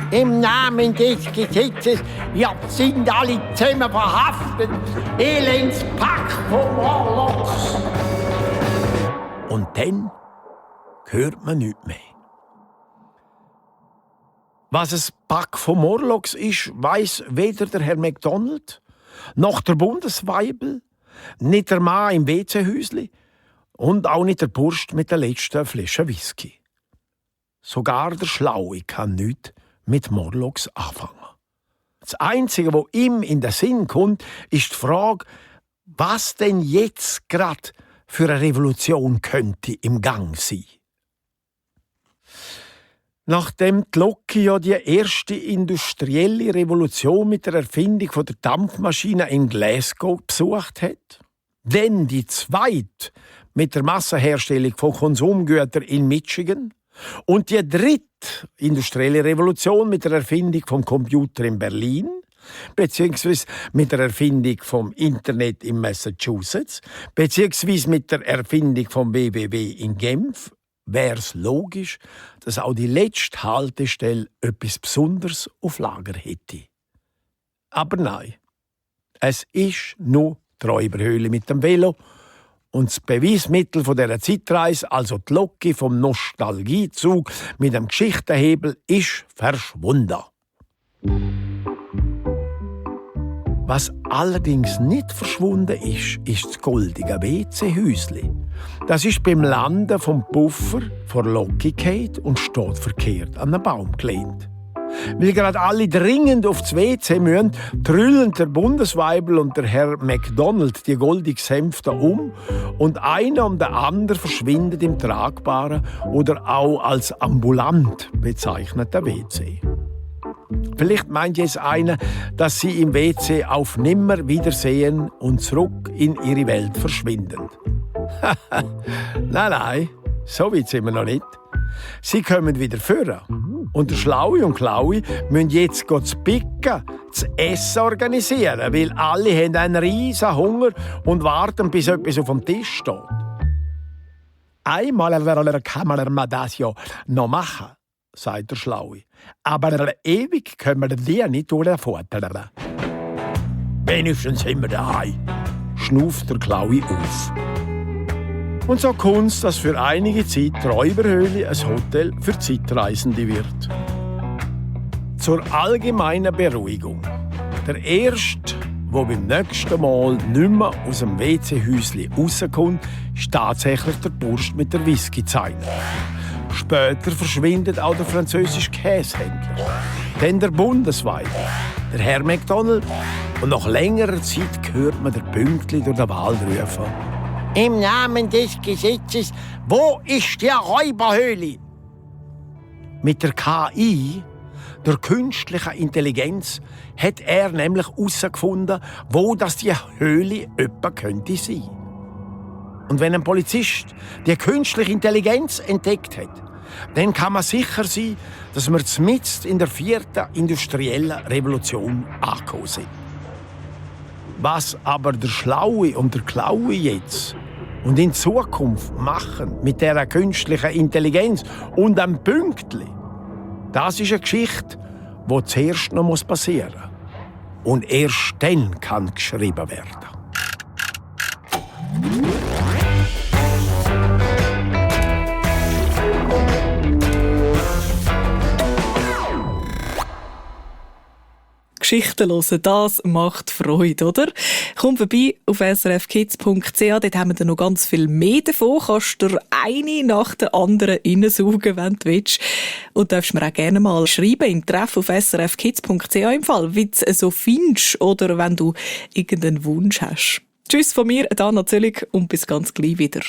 Im Namen des Gesetzes, ihr sind alle zusammen verhaftet, Elendspack von Morlocks. Und dann hört man nichts mehr. Was ein Pack von Morlocks ist, weiss weder der Herr McDonald, noch der Bundesweibel, nicht der Mann im WC-Häusli und auch nicht der Bursch mit der letzten Flasche Whisky. Sogar der Schlaue kann nichts mit Morlocks anfangen. Das Einzige, was ihm in den Sinn kommt, ist die Frage, was denn jetzt gerade für eine Revolution könnte im Gang sein. Nachdem die Loki ja die erste industrielle Revolution mit der Erfindung der Dampfmaschine in Glasgow besucht hat, dann die zweite mit der Massenherstellung von Konsumgütern in Michigan und die dritte industrielle Revolution mit der Erfindung vom Computer in Berlin, beziehungsweise mit der Erfindung vom Internet in Massachusetts, beziehungsweise mit der Erfindung vom WWW in Genf, wäre es logisch, dass auch die letzte Haltestelle etwas Besonderes auf Lager hätte. Aber nein, es ist nur die Räuberhöhle mit dem Velo und das Beweismittel von dieser Zeitreise, also die Loki vom Nostalgiezug mit dem Geschichtenhebel, ist verschwunden. Was allerdings nicht verschwunden ist das goldige WC-Häusli. Das ist beim Landen vom Puffer vor Loki gefallen und steht verkehrt an einen Baum gelehnt. Weil gerade alle dringend aufs WC müssen, trüllen der Bundesweibel und der Herr McDonald die goldige Sänfte um und einer um den anderen verschwindet im tragbaren oder auch als ambulant bezeichneten WC. Vielleicht meint jetzt einer, dass sie im WC auf nimmer wiedersehen und zurück in ihre Welt verschwinden. Nein, so weit sind wir noch nicht. Sie kommen wieder führen. Und der Schlaue und Klaue müssen jetzt das Picken, das Essen organisieren, weil alle haben einen riesen Hunger und warten, bis etwas auf dem Tisch steht. Einmal kann man das ja noch machen, sagt der Schlaue. Aber ewig können wir die nicht durchfuttern. Wenigstens sind wir daheim, schnuft der Klaue auf. Und so kommt es, dass für einige Zeit die Räuberhöhle ein Hotel für Zeitreisende wird. Zur allgemeinen Beruhigung. Der Erste, der beim nächsten Mal nicht mehr aus dem WC-Häuschen rauskommt, ist tatsächlich der Bursch mit der Whisky-Zeine. Später verschwindet auch der französische Käsehändler. Dann der bundesweite, der Herr McDonald. Und nach längerer Zeit hört man der Pünktli durch den Wald rufen: Im Namen des Gesetzes, wo ist die Räuberhöhle? Mit der KI, der künstlichen Intelligenz, hat er nämlich herausgefunden, wo das die Höhle etwa könnte sein. Und wenn ein Polizist die künstliche Intelligenz entdeckt hat, dann kann man sicher sein, dass wir mitten in der 4. industriellen Revolution angekommen sind. Was aber der Schlaue und der Klaue jetzt und in Zukunft machen mit dieser künstlichen Intelligenz und einem Pünktli, das ist eine Geschichte, die zuerst noch passieren muss. Und erst dann kann geschrieben werden. Geschichten hören, das macht Freude, oder? Komm vorbei auf srfkids.ch, dort haben wir dann noch ganz viel mehr davon. Kannst du eine nach der anderen reinsaugen, wenn du willst. Und darfst mir auch gerne mal schreiben im Treff auf srfkids.ch im Fall, wie du es so findest oder wenn du irgendeinen Wunsch hast. Tschüss von mir, Dana Zöllig, und bis ganz gleich wieder.